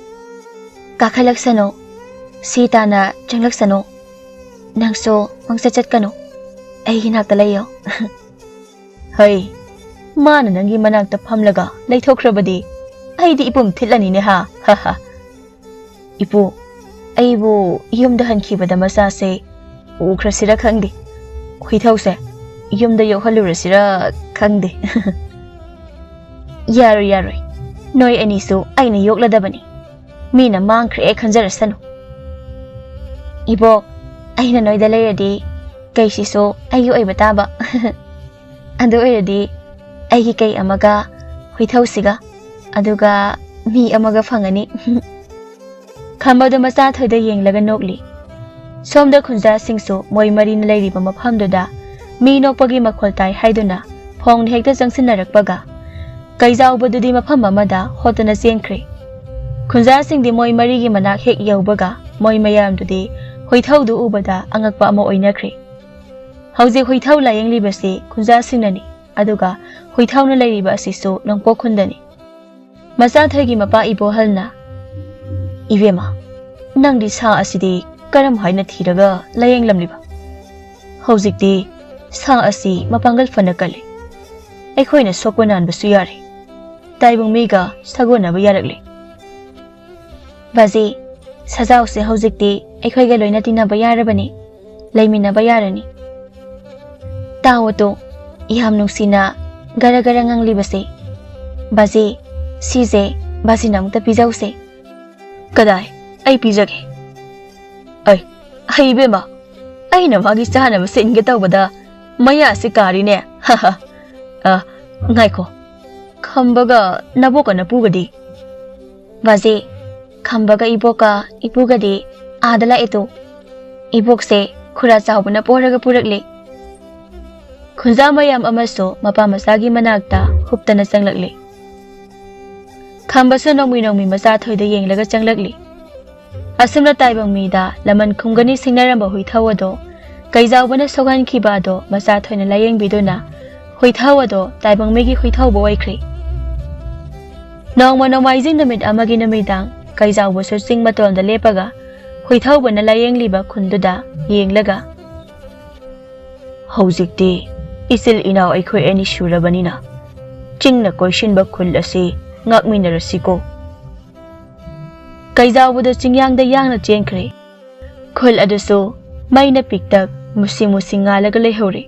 "ꯀꯥꯈꯠꯂꯛꯁꯅꯨ, ꯁꯤ ꯇꯥꯅ ꯆꯪꯂꯛꯁꯅꯨ꯫ ꯅꯪꯁꯨ ꯄꯪꯆꯠ ꯆꯠꯀꯅꯨ, ꯑꯩꯒꯤ ꯅꯥꯛꯇ ꯂꯩꯌꯣ꯫" "ꯍꯩ, ꯃꯥꯅ ꯅꯪꯒꯤ ꯃꯅꯥꯛꯇ ꯐꯝꯂꯒ ꯂꯩꯊꯣꯛꯈ꯭ꯔꯕꯗꯤ ꯑꯩꯗꯤ ꯏꯄꯨꯝ ꯊꯤꯠꯂꯅꯤꯅꯦ ꯍꯥ, ꯍꯥ, ꯍꯥ꯫ ꯏꯄꯨ, ꯑꯩꯕꯨ ꯌꯨꯝꯗ ꯍꯟꯈꯤꯕꯗ ꯃꯆꯥꯁꯦ ꯎꯈ꯭ꯔꯁꯤꯔ ꯈꯪꯗꯦ꯫ ꯍꯨꯏꯊꯧꯁꯦ ꯌꯨꯝꯗ ꯌꯣꯛꯍꯜꯂꯨꯔꯁꯤꯔ ꯈꯪꯗꯦ꯫" "ꯌꯥꯔꯣꯏ, ꯌꯥꯔꯣꯏ, ꯅꯣꯏ ꯑꯅꯤꯁꯨ ꯑꯩꯅ ꯌꯣꯛꯂꯗꯕꯅꯤ꯫ ꯃꯤꯅ ꯃꯥꯡꯈ꯭ꯔꯦ ꯈꯟꯖꯔꯁꯅꯨ꯫" "ꯏꯕꯣꯛ, ꯑꯩꯅ ꯅꯣꯏꯗ ꯂꯩꯔꯗꯤ ꯀꯩꯁꯤꯁꯨ ꯑꯩꯒꯤ ꯑꯣꯏꯕ ꯇꯥꯕ꯫" "ꯑꯗꯨ ꯑꯣꯏꯔꯗꯤ ꯑꯩꯒꯤ ꯀꯩ ꯑꯃꯒ ꯍꯨꯏꯊꯧꯁꯤꯒ, ꯑꯗꯨꯒ ꯃꯤ ꯑꯃꯒ ꯐꯪꯉꯅꯤ꯫" ꯈꯝꯕꯗꯣ ꯃꯆꯥꯊꯣꯏꯗ ꯌꯦꯡꯂꯒ ꯅꯣꯛꯂꯤ꯫ ꯁꯣꯝꯗ ꯈꯨꯟꯖꯥꯁꯤꯡꯁꯨ ꯃꯣꯏ ꯃꯔꯤꯅ ꯂꯩꯔꯤꯕ ꯃꯐꯝꯗꯨꯗ ꯃꯤ ꯅꯣꯛꯄꯒꯤ ꯃꯈꯣꯜ ꯇꯥꯏ ꯍꯥꯏꯗꯨꯅ ꯐꯣꯡꯅ ꯍꯦꯛꯇ ꯆꯪꯁꯤꯟꯅꯔꯛꯄꯒ, ꯀꯩꯖꯥꯎꯕꯗꯨꯗꯤ ꯃꯐꯝ ꯑꯃꯗ ꯍꯣꯠꯇꯨꯅ ꯆꯦꯟꯈ꯭ꯔꯦ꯫ ꯈꯨꯟꯖꯥꯁꯤꯡꯗꯤ ꯃꯣꯏ ꯃꯔꯤꯒꯤ ꯃꯅꯥꯛ ꯍꯦꯛ ꯌꯧꯕꯒ ꯃꯣꯏ ꯃꯌꯥꯝꯗꯨꯗꯤ ꯍꯨꯏꯊꯧꯗꯨ ꯎꯕꯗ ꯑꯉꯛꯄ ꯑꯃ ꯑꯣꯏꯅꯈ꯭ꯔꯦ꯫ ꯍꯧꯖꯤꯛ ꯍꯨꯏꯊꯧ ꯂꯥꯌꯦꯡꯂꯤꯕꯁꯤ ꯈꯨꯟꯖꯥꯁꯤꯡꯅꯅꯤ, ꯑꯗꯨꯒ ꯍꯨꯏꯊꯧꯅ ꯂꯩꯔꯤꯕ ꯑꯁꯤꯁꯨ ꯅꯣꯡꯄꯣꯛ ꯈꯨꯟꯗꯅꯤ꯫ ꯃꯆꯥꯊꯣꯏꯒꯤ ꯃꯄꯥ ꯏꯕꯣꯍꯜꯅ, "ꯏꯕꯦꯝꯃ, ꯅꯪꯗꯤ ꯁꯥ ꯑꯁꯤꯗꯤ ꯀꯔꯝ ꯍꯥꯏꯅ ꯊꯤꯔꯒ ꯂꯥꯌꯦꯡꯂꯝꯂꯤꯕ? ꯍꯧꯖꯤꯛꯇꯤ ꯁꯥ ꯑꯁꯤ ꯃꯄꯥꯡꯒꯜ ꯐꯅ ꯀꯜꯂꯤ꯫ ꯑꯩꯈꯣꯏꯅ ꯁꯣꯛꯄ ꯅꯥꯟꯕꯁꯨ ꯌꯥꯔꯦ꯫ ꯇꯥꯏꯕꯪ ꯃꯤꯒ ꯁꯥꯒꯣꯟꯅꯕ ꯌꯥꯔꯛꯂꯦ꯫" "ꯕꯥꯖꯤ, ꯁꯖꯥꯎꯁꯦ ꯍꯧꯖꯤꯛꯇꯤ ꯑꯩꯈꯣꯏꯒ ꯂꯣꯏꯅ ꯇꯤꯟꯅꯕ ꯌꯥꯔꯕꯅꯤ, ꯂꯩꯃꯤꯟꯅꯕ ꯌꯥꯔꯅꯤ꯫ ꯇꯥꯎꯑꯣ ꯇꯨ, ꯌꯥꯝ ꯅꯨꯡꯁꯤꯅ ꯒꯔ ꯒꯔ ꯉꯥꯡꯂꯤꯕꯁꯦ꯫ ꯕꯥꯖꯤ, ꯁꯤꯁꯦ ꯕꯥꯖꯤꯅ ꯑꯃꯨꯛꯇ ꯄꯤꯖꯧꯁꯦ꯫" "ꯀꯗꯥꯏ? ꯑꯩ ꯄꯤꯖꯒꯦ꯫ ꯑꯩ, ꯑꯩ ꯏꯕꯦꯝꯃ, ꯑꯩꯅ ꯃꯥꯒꯤ ꯆꯥꯅꯕ ꯁꯤꯟꯒꯦ ꯇꯧꯕꯗ ꯃꯌꯥꯁꯤ ꯀꯥꯔꯤꯅꯦ꯫ ꯍꯥ ꯍꯥ꯫ ꯑ, ꯉꯥꯏꯈꯣ, ꯈꯝꯕꯒ ꯅꯕꯣꯛꯀ ꯅꯄꯨꯒꯗꯤ?" "ꯕꯥꯖꯤ, ꯈꯝꯕꯒ ꯏꯕꯣꯛꯀ ꯏꯄꯨꯒꯗꯤ ꯑꯥꯗ ꯂꯥꯛꯑꯦ ꯇꯨ꯫ ꯏꯕꯣꯛꯁꯦ ꯈꯨꯔꯥ ꯆꯥꯎꯕꯅ ꯄꯣꯔꯒ ꯄꯨꯔꯛꯂꯦ꯫" ꯈꯨꯟꯖꯥ ꯃꯌꯥꯝ ꯑꯃꯁꯨ ꯃꯄꯥ ꯃꯆꯥꯒꯤ ꯃꯅꯥꯛꯇ ꯍꯨꯞꯇꯅ ꯆꯪꯂꯛꯂꯤ꯫ ꯈꯝꯕꯁꯨ ꯅꯣꯡꯃꯤ ꯅꯣꯡꯃꯤ ꯃꯆꯥꯊꯣꯏꯗ ꯌꯦꯡꯂꯒ ꯆꯪꯂꯛꯂꯤ꯫ ꯑꯁꯨꯝꯅ ꯇꯥꯏꯕꯪ ꯃꯤꯗ ꯂꯃꯟ ꯈꯨꯝꯒꯅꯤ ꯁꯤꯡꯅꯔꯝꯕ ꯍꯨꯏꯊꯧ ꯑꯗꯣ ꯀꯩꯖꯥꯎꯕꯅ ꯁꯣꯛꯍꯟꯈꯤꯕ ꯑꯗꯣ ꯃꯆꯥ ꯊꯣꯏꯅ ꯂꯥꯌꯦꯡꯕꯤꯗꯨꯅ ꯍꯨꯏꯊꯧ ꯑꯗꯣ ꯇꯥꯏꯕꯪ ꯃꯤꯒꯤ ꯍꯨꯏꯊꯧꯕ ꯑꯣꯏꯈ꯭ꯔꯦ꯫ ꯅꯣꯡꯃ ꯅꯣꯡꯃꯥꯏꯖꯤꯡ ꯅꯨꯃꯤꯠ ꯑꯃꯒꯤ ꯅꯨꯃꯤꯗꯥꯡ ꯀꯩꯖꯥꯎꯕꯁꯨ ꯆꯤꯡ ꯃꯇꯣꯟꯗ ꯂꯦꯞꯄꯒ ꯍꯨꯏꯊꯧꯕꯅ ꯂꯥꯌꯦꯡꯂꯤꯕ ꯈꯨꯟꯗꯨꯗ ꯌꯦꯡꯂꯒ, "ꯍꯧꯖꯤꯛꯇꯤ ꯏꯆꯤꯜ ꯏꯅꯥꯎ ꯑꯩꯈꯣꯏ ꯑꯅꯤ ꯁꯨꯔꯕꯅꯤꯅ ꯆꯤꯡꯅ ꯀꯣꯏꯁꯤꯟꯕ ꯈꯨꯜ ꯑꯁꯤ ꯉꯥꯛꯃꯤꯟꯅꯔꯁꯤꯀꯣ꯫" ꯀꯩꯖꯥꯎꯕꯗꯨ ꯆꯤꯡꯌꯥꯡꯗ ꯌꯥꯡꯅ ꯆꯦꯟꯈ꯭ꯔꯦ꯫ ꯈꯨꯜ ꯑꯗꯨꯁꯨ ꯃꯩꯅ ꯄꯤꯛꯇꯛ ꯃꯨꯁꯤ ꯃꯨꯁꯤ ꯉꯥꯜꯂꯒ ꯂꯩꯍꯧꯔꯦ꯫